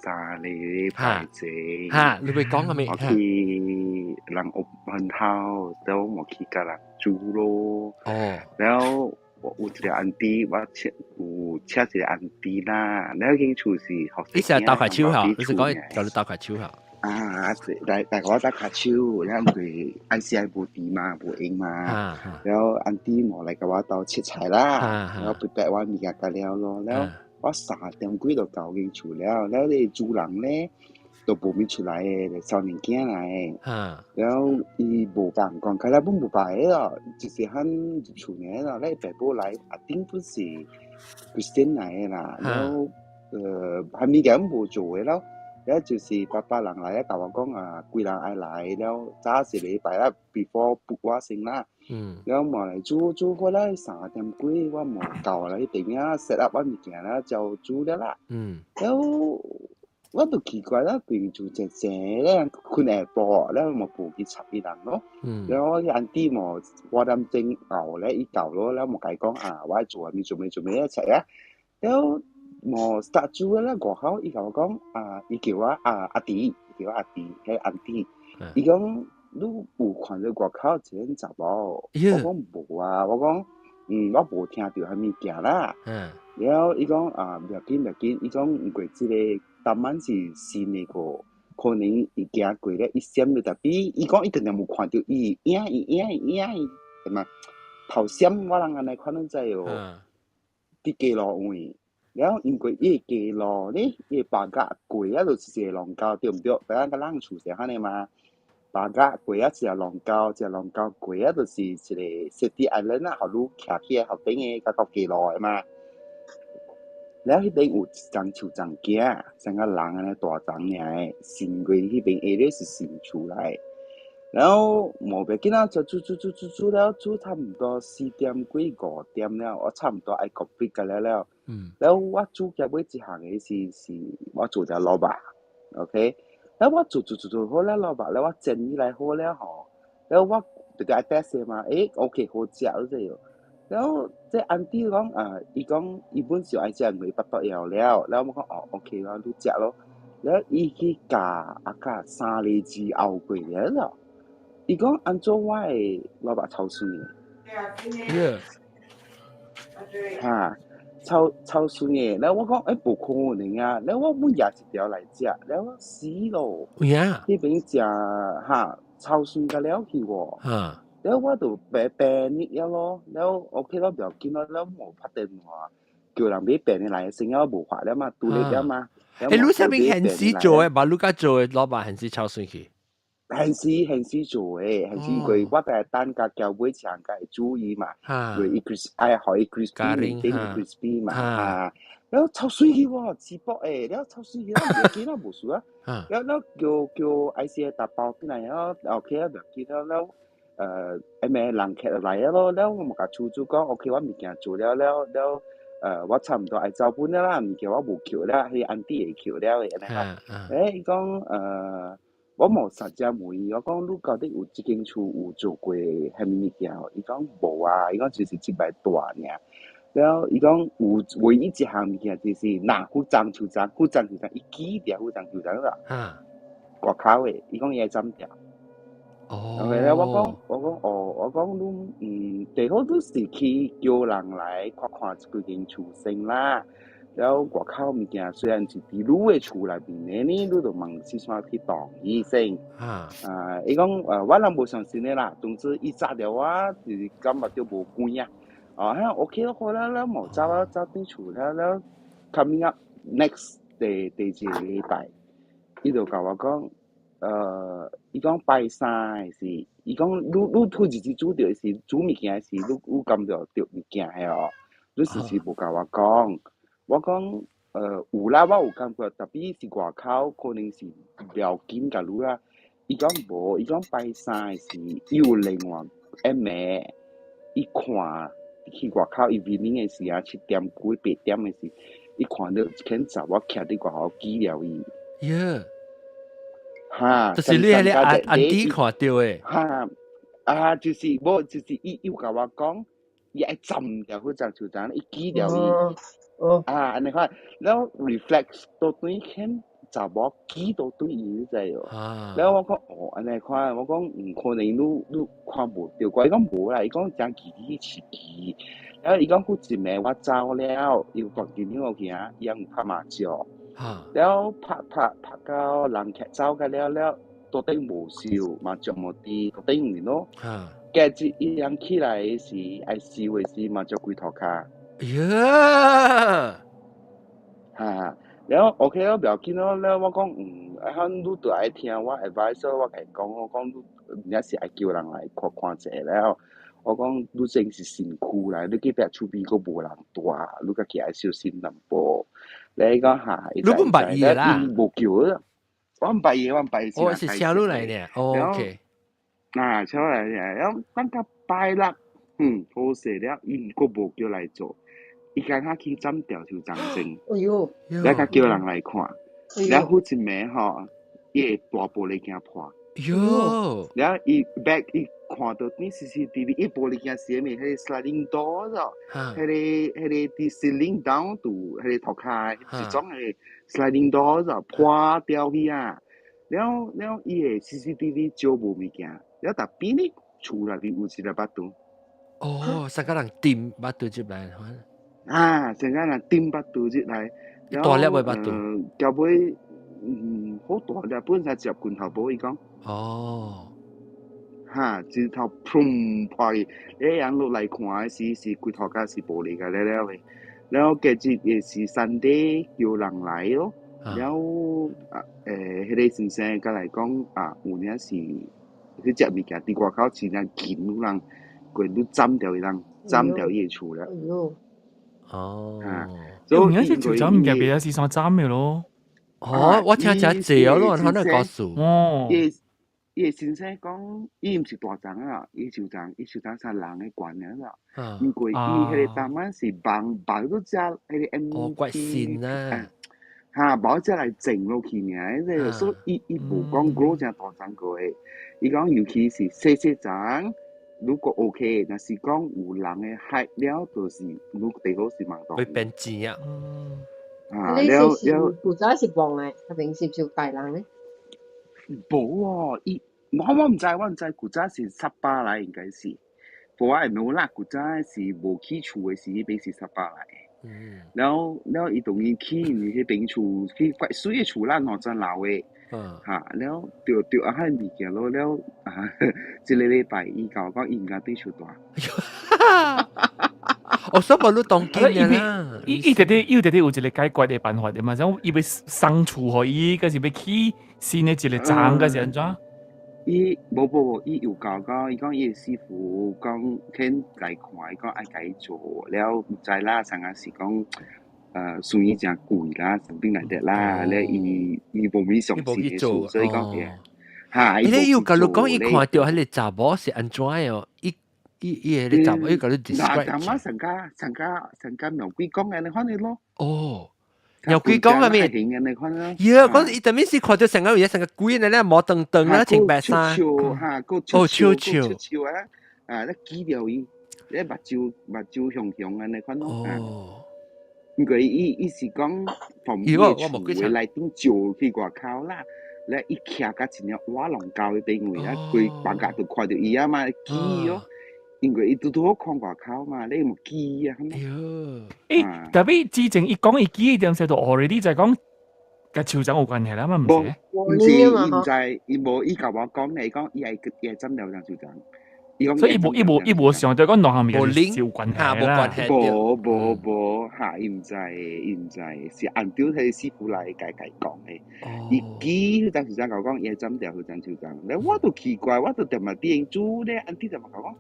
3個禮拜前，哈，你會講係咪？我去人 open house，然後我去共人煮咯。哦。然後我有一個 auntie，我請有請一個 auntie 啦，然後間厝是學你成日鬥塊手嚇，你是講叫你鬥塊手嚇？啊，來來我鬥跤手，然後佢 ICI 無佇嘛，無閒嘛，然後 auntie 無來共我鬥切菜啦，然後 prepare 我物件甲了咯，然後我3點幾就到間厝了，然後你主人咧都無物出來的，少年囝來的，然後伊無共講，開了本無白的咯，就是喊入厝爾咯，你爸母來，阿頂本是 Christian 來的啦，然後還物件無做的咯。了就是爸爸人來啊，共我講啊，幾人愛來了，早一禮拜啦，before book 我先啦。了嘛來煮煮回來3點幾，我無到啦，彼邊啊 set up 我物件啦，就煮了啦。了我就奇怪啦，邊厝靜靜咧，睏下晡，了嘛無去插伊人咯。了我 auntie 嘛5點鐘後咧，伊到咯，了嘛共伊講啊，我愛做啥物做咩做咩一齊啊。了無 start 煮啦，外口伊共我講啊，伊叫我啊阿弟，叫我阿弟，彼 auntie，伊講你有看到外口一個查某？我講無啊，我講我無聽著啥物件啦。然後伊講啊，袂要緊袂要緊，伊講毋過這個當晚是新的個，可能伊行過咧，伊閃了 tapi 伊講伊定定有看著伊影伊影伊影伊，係嘛？頭閃我人按呢看攏知哦，佇街路位。然後因為伊個街路咧，伊個白鴿過啊，就是一個龍溝，對毋對？大家個人厝是按呢嘛？白鴿過啊，一個龍溝，一個龍溝過啊，就是一個 City Island 啊，予你徛起來後頂的較到街路的嘛。然後彼邊有一叢樹叢仔，像個人按呢大叢爾的，伸過彼邊 area 是新厝來。然後無欲緊啊，就煮煮煮煮煮了，煮差毋多4點幾5點了，我差毋多愛 complete 個了了。然後我煮結尾一項的是是我做隻蘿蔔，OK。然後我做做做做好了蘿蔔，然後我煎起來好了吼，然後我就愛 test 嘛，欸，OK 好食這個。然後這 auntie 講啊，伊講伊本是愛食梅巴肚枵了，然後我講哦 OK 啦，你食咯。然後伊去咬啊咬三个字後過了咯。伊講按怎我的蘿蔔臭酸的？哈，臭臭酸的，然後我講欸無可能啊，然後我每蜈一條來食，然後死咯。有影？彼邊食哈臭酸甲了去喎。然後我就白白熱了咯，然後 OK 咯，不要緊咯，然後無拍電話叫人買病的來，先了無法了嘛，獨立了嘛。欸，你啥物現時做的，把你家做的蘿蔔現時臭酸去？現時現時做的，現時因為我在等甲交尾場甲會注意嘛，因為伊 crisp 愛予伊 crispy，頂 crispy 嘛，啊，然後臭水去喎，直播的，然後臭水去，我袂記啦，無事啊，然後叫叫 ICA 打包進來，然後 OK 啊，袂記了，然後下暝人客就來了咯，然後我嘛共厝主講，OK，我物件做了了了，我差毋多愛走本了啦，物件我無扣了，彼 auntie 會扣了的，按呢啦。欸，伊講我無實際問伊，我講你到底有這間厝有做過啥物物件？伊講無啊，伊講就是這擺大爾。然後伊講有唯一一項物件就是若古樟樹欉，古樟樹欉，伊記著古樟樹欉啦。外口的，伊講伊愛斬掉。哦。然後我講，我講哦，我講你最好你是去叫人來看看這幾間厝先啦。然後外口物件雖然是佇你的厝內面的呢，你就問是啥去同意先。啊，伊講我人無相信的啦，總之伊扎著我，就是感覺著無關啊。哦，遐 OK 咯，好啦，了無走啊，走轉厝了了，coming up next 第第二個禮拜，伊就共我講，伊講拜三的是，伊講你你頭一日煮著的是煮物件的時，你有感覺著物件的哦，你是是無共我講？我講，有啦，我有感覺，tapi 是外口可能是了緊共你啦。伊講無，伊講拜三的時，伊有另外一暝，伊看去外口伊 viewing 的時啊，7點幾8點的時，伊看到一間查某徛佇外口記了伊。耶！哈，就是你彼个阿 auntie 看著的。哈，啊，就是無，就是伊有共我講，伊愛斬掉彼隻樹欉，伊記掉伊。哦。啊，按呢款，了 reflex 倒轉牽查某記倒轉伊，你知無？了我講哦，按呢款，我講毋可能你看無著過，伊講無啦，伊講誠記得是記。了伊講有一暝我走了，伊有關電話去啊，伊有拍麻將。了拍拍拍到人客走個了了，到底無收，麻將無佇桌頂面咯。隔日伊人起來時，愛收的時，麻將規塗跤。呀！哈，了 OK 了，不要緊咯。了我講，啊，你著愛聽我 advice，我共伊講，我講你也是愛叫人來看看者了。我講你這是新區來，你隔壁厝邊閣無人住，你家己愛小心淡薄。你講哈，你毋捌伊啦？無叫啦，我毋捌伊，我毋捌伊。我是請你來呢。OK。啊，請來呢，了等到拜六，好勢了，伊閣無叫來做。伊敢若去斬掉樹叢先，哎喲，了才叫人來看，了好一暝吼，伊的大玻璃鏡破，喲，了伊 back 伊看著佇 CCTV，伊玻璃鏡是啥物？彼个 sliding door 咯，彼個佇 ceiling down to 彼個塗跤，一種的 sliding door 咯，破掉去啊！了了，伊的 CCTV 照無物件，了特邊呢厝內面有一个腹肚。哦，三個人掂腹肚入來。啊，成個人掂腹肚入來，大粒的腹肚，後尾好大粒，本身接拳頭寶，伊講。哦。哈，一頭砰破去，你人落來看的時，是規塗跤是玻璃個了了的。了後隔日也是 Sunday 叫人來咯，了啊彼個先生佮來講啊，有影是彼隻物件佇外口真正緊有人，過你斬掉伊人，斬掉伊的厝了。哦，所以是就斬物件，別是啥斬的咯。哦，我聽誠濟哦，你可能告訴。哦。伊的先生講，伊毋是大叢啊，伊樹叢，伊樹叢啥人的懸爾啦。毋過伊彼個當晚是網網到遮彼個 M 哦，怪線啊。哈，無遮來種落去爾，這個所以伊伊無講 grow 誠大叢過的。伊講尤其是細細叢，如果 OK，若是講有人的害了，就是如最好是盲會變錢啊。啊，了了。古早是黃的，彼邊是毋是有大人咧？無哦，伊我毋知，我毋知古早是沙巴來，應該是。無我會無啦，古早是無起厝的時，彼邊是沙巴來。了了，伊當然起，因為彼邊厝去怪水的厝啦，兩層樓的。哈，了著著啊，彼物件咯，了啊，這个禮拜伊共我講，伊毋敢對厝蹛。哦，所以無你當今啦。伊伊直直伊直直有一個解決的辦法的嘛，像伊欲送厝予伊，抑是欲起新的一個叢，抑是按怎？伊無無無，伊有教講，伊講伊的師傅講肯來看，伊講愛共伊做了，毋知啦，啥個是講，生意誠貴啦，啥物來的啦，咧伊伊無物相信的事，所以講會，哈，伊咧有共你講，伊看著彼個查某是按怎的哦？伊伊伊彼個查某，伊共你 describe。嗱，咁啊，成家成家成家苗鬼講按呢款的咯。哦，苗鬼講係咩？按呢款咯。呀，講伊特別是看著成個有成個鬼呢咧，毛長長啦，穿白衫。哈，個哦，笑笑。笑啊！啊，咧記著伊，咧目睭目睭雄雄按呢款咯。哦。因為伊伊是講從伊的厝的內頂照去外口啦，咧伊徛甲一領瓦龍膠彼邊位啊，規房間就看著伊啊嘛，記哦。因為伊拄拄好看外口嘛，你有記啊？欸，特別之前伊講伊記點時就 already 就講佮樹叢有關係啦嘛，毋是？毋是，伊毋知，伊無伊共我講咧，伊講伊愛伊愛斬掉張樹叢。所以伊無伊無伊無想著講兩項物件是有關係啦。無無無，哈，伊毋知，伊毋知，是按照彼個師傅來共共講的。伊記彼陣時陣共我講，伊愛斬掉彼陣樹叢，咧我都奇怪，我都踮嘛佇煮咧，按照就嘛共我講，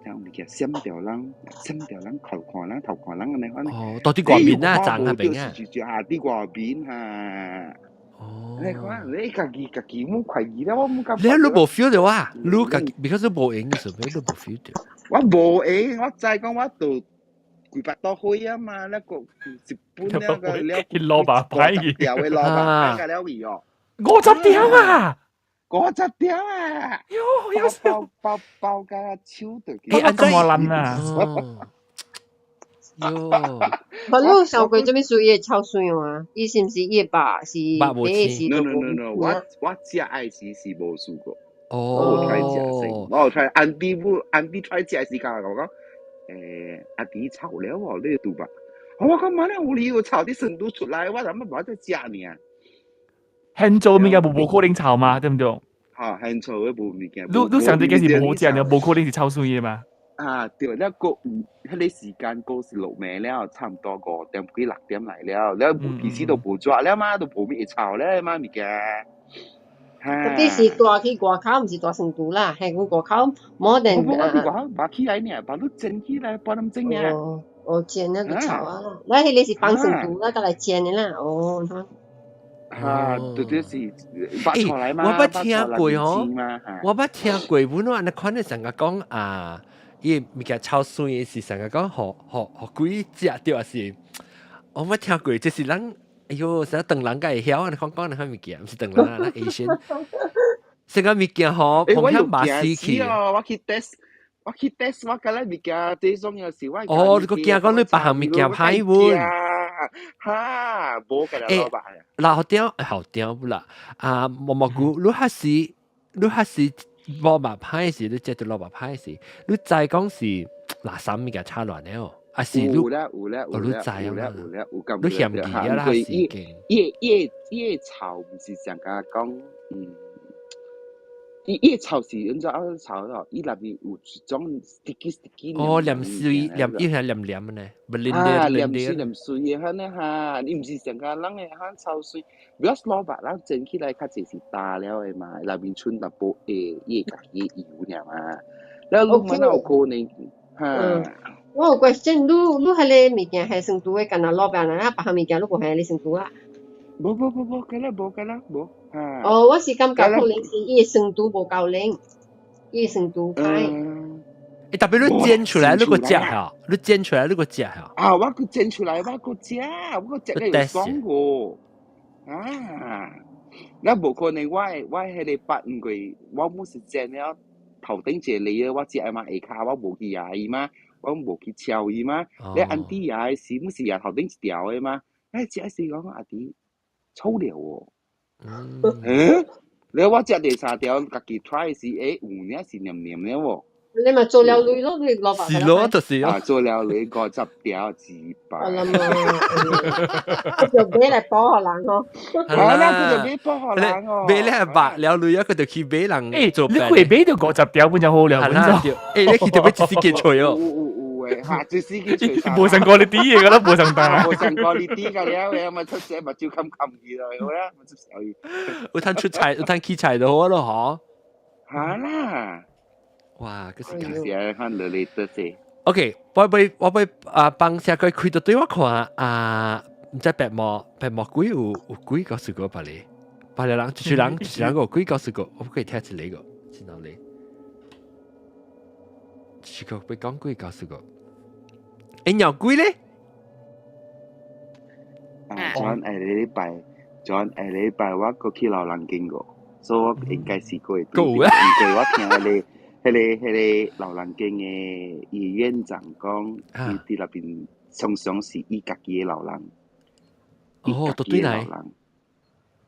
有物件閃掉人，閃掉人，頭看人，頭看人按呢款。哦，到佇外面啊，叢彼邊啊。就下佇外面哈。哦。你看，你家己家己毋懷疑了，我毋敢。你你無 feel 著啊？你家己，because 你無閒的時候，你無 feel 著。我無閒，我知講我都規腹肚火啊嘛，那個日本那個了，去蘿蔔派去，條的蘿蔔派了去哦。 50條啊！ 50條啊！喲，包包包甲手就欸，按怎麼爛啊？喲，無你有想過做物事伊會臭媠啊？伊是毋是伊的肉是第一時 No no no no，我食愛時是無試過。哦，我有 try 食先，我有 try 安迪不安迪 try 食時間我講，阿弟臭了喎，你拄吧？我講媽咧，有理由臭啲深度出來，我諗乜冇得食呢？現做物件無可能臭嘛，對毋對？嚇，現做的無物件。你上這個是無好食的，無可能是臭媠的嘛？啊，對，了個彼個時間過是落暝了，差毋多5點幾6點來了，了其實都無熱了嘛，都無物會臭了嘛物件。特別是帶去外口，毋是帶成都啦，係阮外口無定。無我佇外口拔起來爾，把你煎起來半點鐘爾。哦，哦煎了就臭啊！我彼個是放成都啦，閣來煎的啦，哦。嚇，對對是拔出來嘛，我捌聽過吼，我捌聽過，本來按呢款的上個講啊。伊物件臭媠的是上個講，予予予鬼食著是，我捌聽過，這是咱，哎喲，啥唐人才會曉按呢款講那款物件，毋是唐人啊，咱 Asian，這個物件吼，碰巧嘛死去。我去 test，我去 test，我感覺物件最重要是我。哦，你閣驚講你別項物件歹阮？哈，無個啦，老闆。嗱，學點學點不啦？啊，毛毛菇，你還是你還是。無目歹時，你食著蘿蔔歹時，你知講是垃圾物件炒亂了，還是你有啦有啦有啦有啦有啦有感你嫌棄啊啦是伊伊伊伊臭毋是上甲講，嗯，伊伊臭是按怎啊臭咯？伊內面有一種 sticky sticky 哦，黏水黏，伊係黏黏的呢，不黏啊，黏水黏水的，哈呢哈，伊毋是上甲人的哈臭水。because 蘿蔔咱煎起來較濟是焦了的嘛，內面剩淡薄會伊會家己的油爾嘛。了你問有可能哈？我有 question，你彼個物件係生煮的，敢若蘿蔔啦，別項物件你無係咧生煮啊？無無無無，敢若無敢若無。哦，我是感覺可能是伊的酸度無夠冷，伊的酸度歹。欸，特別你煎出來，你閣食哈？你煎出來，你閣食哈？啊，我閣煎出來，我閣食，我閣食個有爽過。啊！那無可能我我彼個捌，毋過我毋是煎了頭頂一個禮我食嘛下跤我無去壓伊嘛，我無去敲伊嘛。你安弟壓的時，毋是壓頭頂一條的嘛？哎，食時講阿弟臭了哦。嗯，你我食第三條，家己 try 時，欸，有影是黏黏的喎。你咪做了鐳咯，你蘿蔔。是咯，就是啊，做了鐳50條幾百。我諗啊，就買來保予人哦。係啦，佢就買保予人哦。買了白了鐳啊，佢就去買人做。你會買到50條本就好了，本就。欸，你去就買一絲雞脆哦。有有有的，嚇，一絲雞脆。無上過你啲嘢噶啦，無上當。無上過你啲個了，嘅咪出聲目睭冚冚去咯，好啦，咪出小伊。有通出菜，有通起菜就好咯，嗬。嚇啦。哇！嗰是咁看落嚟得勢。 OK，我欲我欲啊幫下佢開到對我看啊，毋知白毛白毛鬼有有鬼告訴過別個，別個人就是人就是人有鬼告訴過，我可以聽一個，真鬧咧。是個欲講鬼告訴過，欸鳥鬼咧？啊，昨下禮拜，昨下禮拜我閣去老人間過，所以我應該是過會。過因為我聽彼個。彼個老人間的醫院長講，伊佇內邊常常是伊家己的老人。哦，都對來。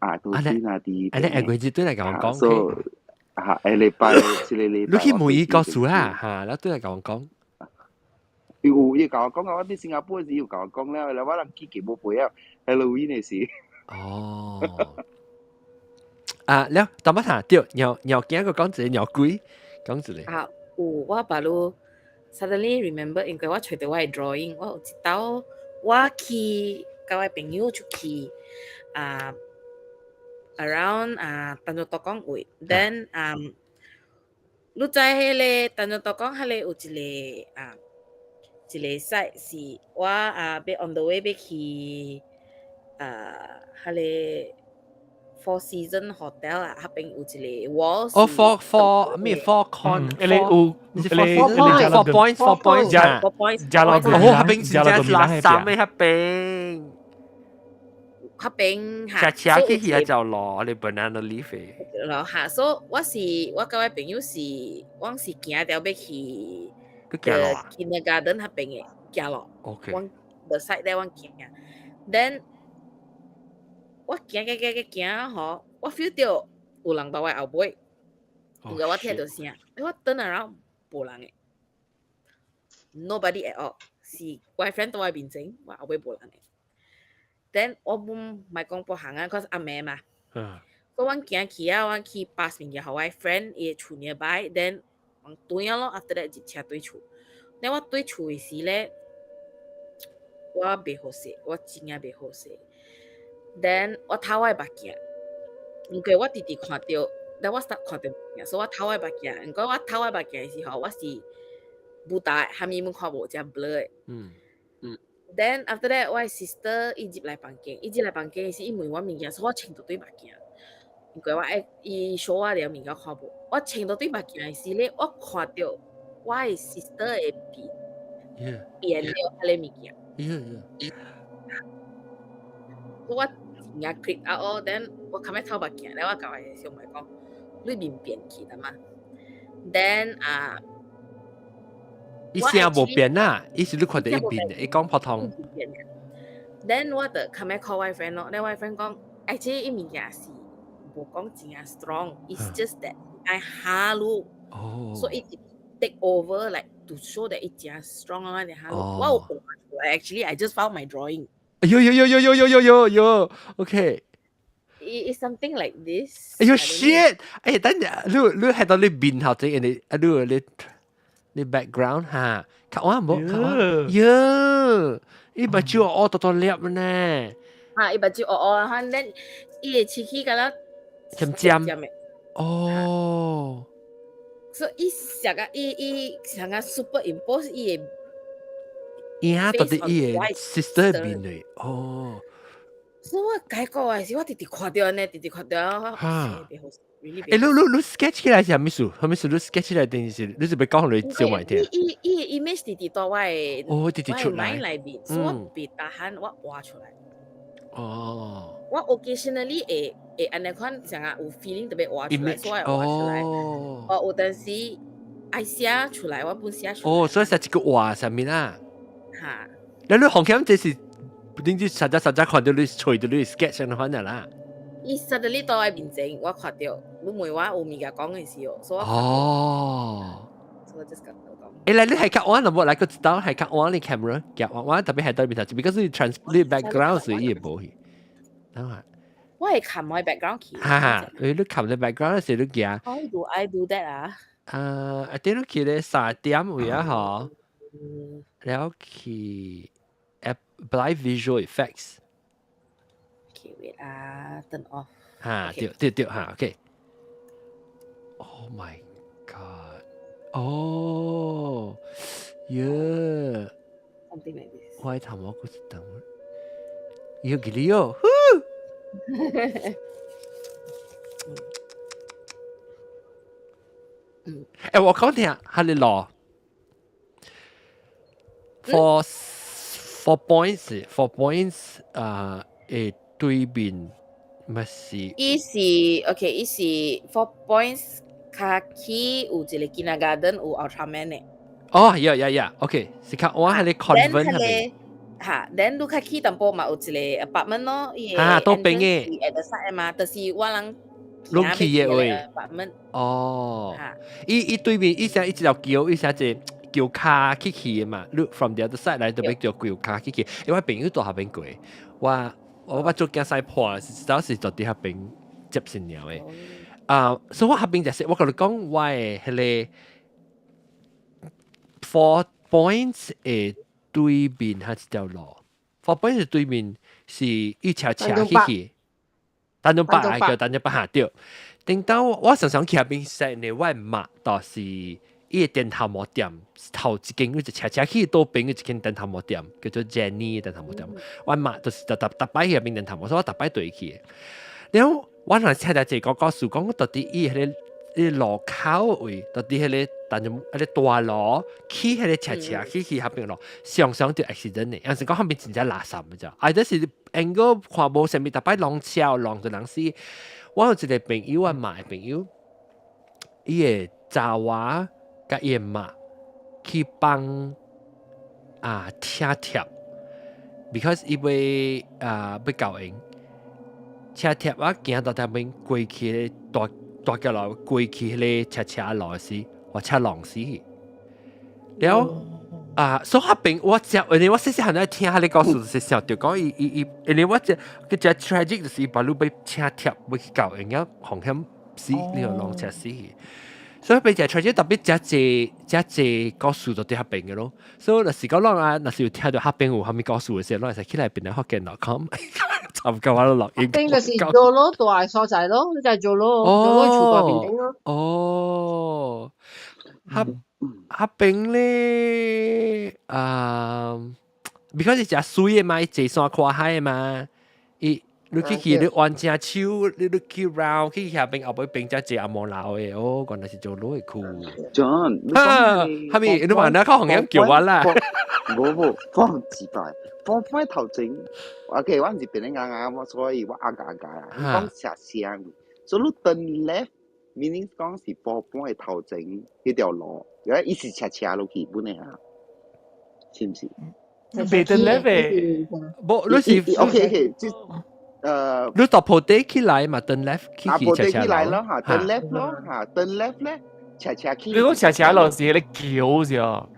啊，都對那佇。啊，你下個月對來共我講。所以，啊，下禮拜，這個禮拜。你去問伊告訴啦，嚇，你對來共我講。有，伊共我講啊，我佇新加坡時有共我講了，了我人記記無背啊，Halloween 的時。哦。啊，了，淡薄仔對，鳥鳥驚個講一個鳥鬼。講一個。啊，有我把路 suddenly remember，因為我揣著我的 drawing，我有一道我去佮我朋友出去啊，around 啊，淡江道港位，then 啊，你知彼个淡江道港彼个有一個啊，一個 site 是我啊欲 on the way 欲去啊，彼个。Four Season Hotel 啊，彼邊有一個 wall。哦，four four 咩 four con？彼個有 four four points four points ，four points。加哦，彼邊是真垃圾的彼邊。較邊嚇。車車去去就落你 banana leaf 嘅。咯嚇，所以我是我佮我朋友是，我是行著欲去。去行路啊？Kindergarten 彼邊的行路。 OK。我 the side 咧，我行。Then 我行行行行行吼，我 feel 到有人佇我後尾，因為我聽著聲，我 turn around 無人的，nobody at all，是我 friend 佇我面前，我後尾無人的。Then 我本莫講別項啊，cause 暗暝嘛。所以阮行去啊，阮去 pass 物件予我 friend 伊的厝 nearby，then 阮轉啊咯，after that 入車對厝。then 我對厝的時咧，我袂好勢，我真正袂好勢。Then 我偷我的目鏡，毋過我直直看著，then 我 start 看著物件，所以我偷我的目鏡。毋過我偷我的目鏡的時候，我是無焦，啥物攏看無，誠 blur 的。Then after that，我的 sister 伊入來房間，伊入來房間時，伊問我物件，所以我穿著對目鏡。毋過我愛伊 show 我了物件看無，我穿著對目鏡的時咧，我看著我的 sister 的面變了彼个物件。 我真正 creep out 哦，then 我較欲偷目鏡咧，我共我的小妹講，你面變去了嘛？Then 啊，伊聲無變啊，伊是你看著伊變的，伊講普通。 Then 我就較欲 call 我 friend 咯，then 我 friend 講，actually 伊物件是無講真正 strong，it's just that 愛嚇你，所以 take over like to show that 伊真 strong 啊，你嚇你。我有畫出來，actually I just found my drawing。哎呦呦呦呦呦呦呦呦呦，OK。 It's something like this。哎呦 shit！哎，等陣你你喺到你面頭前，你啊你你你 background 哈，看我無？看我，喲，伊目睭烏多多粒呢。啊，伊目睭烏烏啊，咱伊會切起個啦，尖尖。哦。所以伊成個伊伊成個 superimpose 伊的。影到底伊的 sister 面嚟，哦。所以我解講的時，我直直看著按呢，直直看著。哈。欸，你你你 sketch 起來是啥物事？啥物事？你 sketch 起來定是你是欲講予小妹聽？伊伊伊 image 直直佇我的，哦，直直出來。內面，所以我袂 tahan，我畫出來。哦。我 occasionally 會會按呢款像啊有 feeling 特別畫出來，所以我畫出來。哦。有陣時愛寫出來，我本寫出來。哦，所以是一個畫上面啊。哈。你你紅險這是？點知實在實在看到你隨到你 sketch 上款啦。伊 suddenly 佇我面前，我看著，你問我有物件講的時候，所以我哦。所以我 just 講講。欸，來你係較按啦，無來個知道係較按你 camera，夾我我特別係對面頭，because 你 trans 你 background 是伊會無去。等下。我會冚我 background 去。哈哈，你你冚你 background 時你行。 How do I do that 啊？啊，一啲你去咧3點位啊，嗬，了去 apply visual effects。 Okay, wait 啊，turn off。哈，對對對，哈，OK。Oh my god！哦，耶！Something like this。我頭毛故事等，有給你哦，呼！欸，我講聽，哈你攞 four points four points 啊，誒對面咪是？伊是 OK，伊是 four points 較起有一個 kindergarten 有 Ultraman 的。哦，yeah，OK，是較我係你 convent 係咪？哈，then 你較起淡薄嘛有一個 apartment 咯，伊啊，倒邊的 at the side 嘛，就是我人攏去的位 apartment。哦，伊伊對面伊寫一條橋，伊寫一個橋跤起去的嘛，你 from the other side 來特別叫橋跤起去。因為我朋友住彼邊過，我我捌做驚使破，是當時就佇彼邊接新娘的。啊，所以我彼邊就是我共你講，我的彼個 Four Points 的對面彼一條路，Four Points 的對面是一斜斜起去，丹東北叫丹東北下對。頂到我常常去彼邊食呢，我的媽就是伊的電頭毛店，頭一間伊就斜斜去倒邊一間電頭毛店，叫做 Jenny 電頭毛店。我媽就是逐逐逐擺去彼邊電頭毛，所以我逐擺對去。然後我若聽到一個故事，講到底伊彼個伊路口位，到佇彼个但就彼個大路去彼個斜斜去去遐邊路，常常著 accident 的，有時講遐邊真正垃圾的咋，啊，就是 angle 看無啥物，逐擺攏車攏著人死。我有一個朋友啊，媽的朋友，伊的查某佮伊的媽去幫啊車貼，because 伊欲啊欲交用。車貼啊，行到遐邊過去大大橋路過去彼个斜斜路時，予車撞死。了啊，所以遐邊我食，因為我細細漢在聽彼个故事，是想著講伊伊伊，因為我這佢只 tragic 就是伊把路被車貼，欲去交用了風險死，你又攏車死去。所以彼只 tragic 特別遮濟遮濟故事都佇遐邊个咯。所以若是講咱啊，若是有聽著遐邊有啥物故事的時候，咱會使起來邊來福建 .com。參加我錄音。邊就是做咯，大所在咯，你就係做咯，做咯厝大邊頂咯。哦，遐遐邊咧，啊，because 是誠媠的嘛，伊坐山看海的嘛，伊你去去你彎正手，你你去 round 去遐邊後尾邊才坐紅毛樓的，哦，原來是做路的區。 John，哈，哈咪，你話你較紅險叫我啦。無無，放一擺，放擺頭前，OK，我毋是別人啱啱，所以我阿家家啊，講斜斜，所以你 turn left，meaning 講是波半的頭前彼條路，原來伊是斜斜落去本的啊，是毋是？袂 turn left 的，無，你是 OK OK，即你到鋪底起來嘛，turn left 去去斜斜來咯，嚇，turn left 咯，嚇，turn left 咧，斜斜去。你講斜斜路是彼个橋是哦？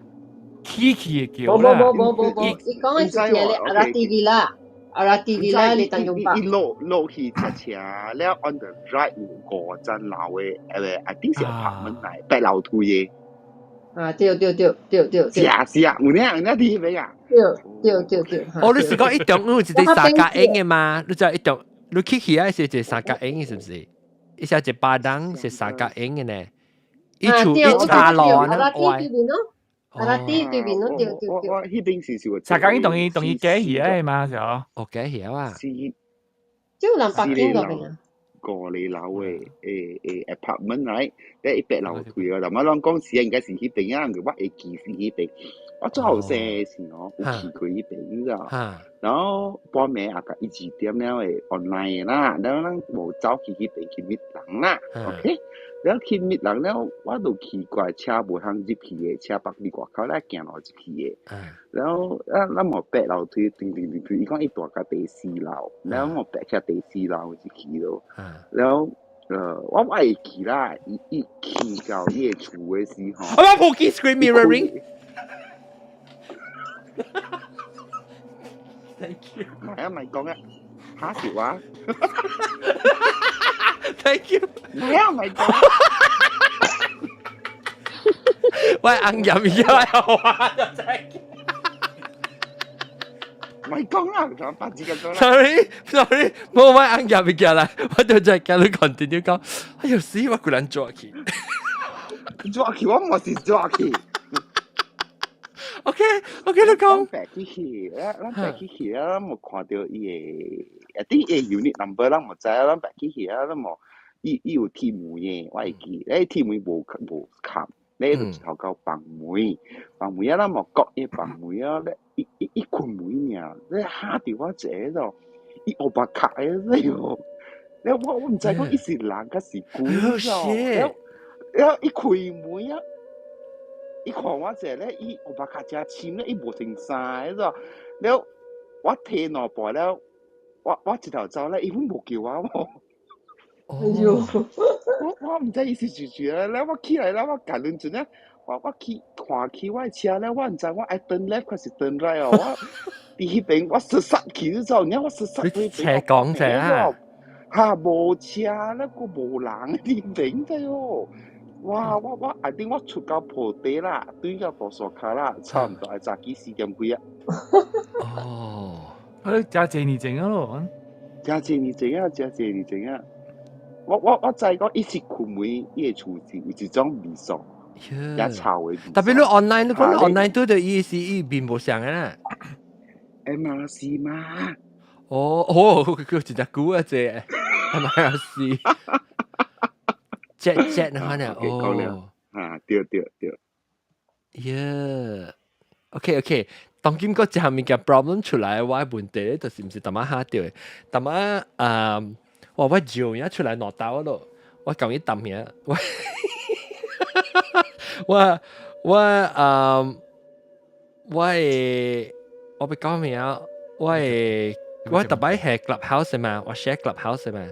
起起的橋啦。無無無無無，伊講的是一个阿拉蒂里啦，阿拉蒂里啦，你當用吧。伊落落去斜斜，了 on the right 有五層樓的，I think 是 apartment 來，白樓梯的。啊，對對對對對。是啊是啊，有呢有呢佇彼邊啊。對對對對。哦，你是講一棟有一個三角形的嗎？你知一棟，你去起來是一個三角形的，是毋是？一下一巴掌是三角形的呢。一厝一岔路呢，歪。阿拉蒂對面咯，對對對。我我彼邊是是三角形同伊同伊假起來嘛，是哦。哦，假起啊。是。就有人北京嗰邊啊。五個樓的誒誒 apartment 來，咧一百樓梯啊，但我攏講是應該是彼邊啊，我會記是彼邊。我最後生的時候有去過彼邊，你知道？然後半暝也甲伊二點了會 online 的啦，然後咱無走去彼邊去覓人啦，OK？了去覓人了，我就奇怪車無通入去的，車泊佇外口咧行路入去的。然後啊，咱無爬樓梯，叮叮叮叮，伊講伊住甲第四樓，然後我爬起第四樓入去咯。然後我會記啦，伊伊去到伊的厝的時候，我冇記 screen mirroring。Thank you。唔係啊，咪講啊，嚇笑話。 Thank you。唔係啊，咪講。喂，硬入而家又話就真係。咪講啦，講八字咁講啦。 Sorry，sorry，冇我硬入而家啦，我就再叫你 continue 講。哎呦死，我個人抓去。抓去，我唔是抓去。 OK，OK，你講。咱白去去，咱白去去啊，咱無看著伊的，啊啲伊 unit number 咱無知啊，咱白去去啊，咱無，伊伊有鐵門的，我會記，咧鐵門無無冚，咧就一頭到房門，房門啊，咱無割伊房門啊，咧伊伊伊關門爾，咧嚇著我一个咯，伊烏白殼的咧喲，咧我我毋知講伊是人抑是鬼咯，了了伊開門啊。伊看我者咧，伊烏白殼誠深咧，伊無穿衫的咯。了，我提兩步了，我我一頭走咧，伊阮無叫我無。哎喲，我我毋知伊是住住咧，了我起來了，我共論陣咧，我我去看起我的車咧，我毋知我愛 turn left 還是 turn right 哦。我佇彼邊我失殺去之後，然後我失殺你斜講者啊？嚇無車咧，閣無人佇邊仔哦。哇！我我 I think 我出到破地啦，對到菩薩跤啦，差唔多愛早起4點幾啊。哦，我誠濟年前啊咯，誠濟年前啊，誠濟年前啊。我我我知講伊是睏門，伊的厝是有一種味素，也臭的味素。特別你 online，你講 online 對對伊是伊面無相的啦。 M R C 嘛。哦哦，佢真久啊，這 M R C。只只那呢？哦，啊，對對對。耶，OK OK，當今個一項物件 problem 出來，我的問題咧就是毋是淡仔嚇著的，淡仔啊，哇！我尿影出來兩兜咯，我共伊澹遐，我我我啊，我會我欲講咩啊？我會我逐擺係 Clubhouse 嘛，我 share Clubhouse 嘛，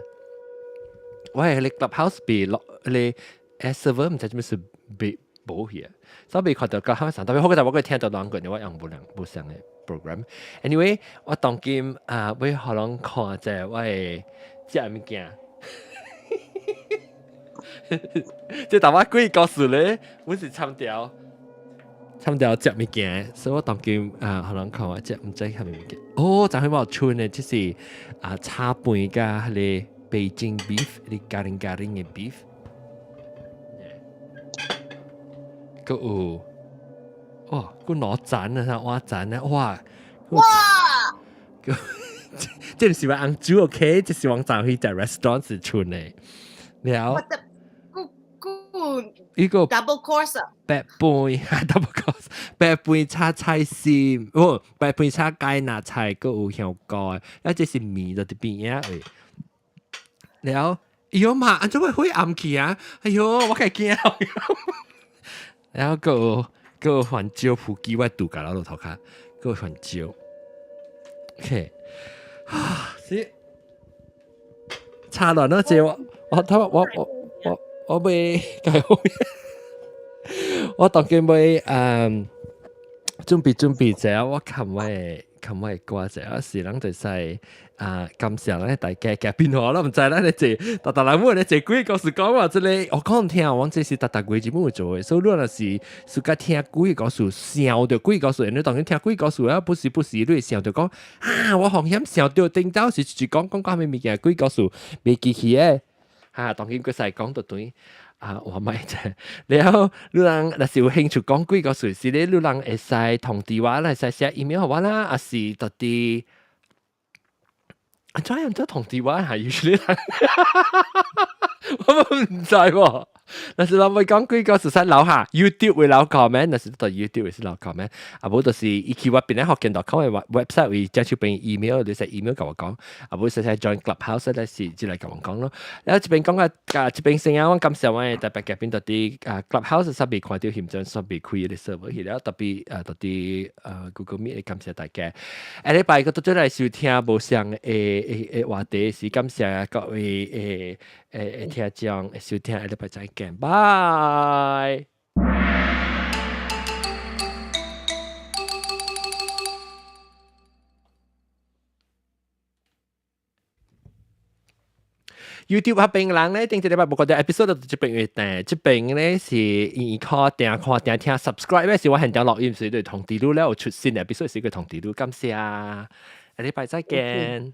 我係你 Clubhouse 被落你 server 毋知做咩事被無去啊。所以未看到 Clubhouse 上，特別好個我個聽到兩個人，我用無兩無相的 program。Anyway，我當今啊，欲予人看者我的食物件。這淡仔鬼故事咧，阮是參條參條食物件，所以我當今啊，予人看我食毋知啥物物件。哦，昨昏我有剩的，這是啊炒飯佮彼個北京 beef，彼個咖喱咖喱的 beef。閣有，哇，閣兩盞啊，碗盞啊，哇！哇！這毋是話紅酒 OK，這是往昨去食 restaurant 時剩的。了。呢個 double course 啊，白飯 double course，白飯炒菜心，哦，白飯炒芥拿菜，閣有香菇，啊，這是麵就佇邊仔位。了，哎喲媽，按怎會灰暗去啊？哎喲，我較驚。然後閣有閣有番椒普基，我拄甲老頭殼，閣有番椒。OK，啊，是差亂咯，這我我頭我我我。我欲改好，我當今欲準備準備者，我琴我的琴我的歌者，我是人就使啊感謝咱大家嘅變化啦，毋知咱咧坐，逐逐人每咧坐鬼故事講話這個，我講聽，我這是逐逐月一本做的，所以你若是暑假聽鬼故事，想著鬼故事，你當然聽鬼故事啊，不時不時你會想著講啊，我風險想著頂到是一講講講啥物件鬼故事袂記起的。哈，當今閣使講就對啊，我買者。然後你人若是有興趣講鬼故事，是咧，你人會使通知我，會使寫 email 予我啦，抑是佇佇啊，怎樣做通知我係 usually 我毋知喎。若是人欲講鬼故事，使留下 YouTube 會留 comment，若是佇 YouTube 會使留 comment，啊無就是伊去我邊咧福建 .com 的 website 位，正手邊 email，你使 email 共我講，啊無使使 join clubhouse 咧是就來共我講咯。然後這邊講啊，啊這邊先啊，我感謝我的特別嘉賓佇佇啊 clubhouse 煞未看著現陣煞未開的 server 去了，特別啊佇佇啊 Google Meet 感謝大家。下禮拜閣倒轉來收聽無相的的的話題，是感謝各位的的聽眾收聽，下禮拜再見，拜。YouTube 彼邊人咧，頂一禮拜無看著 episode 就這邊會訂，這邊咧是伊靠訂看訂聽 subscribe 咧，是我現場錄音時就通知你了，有出新的 episode 時會通知你，感謝，下禮拜再見。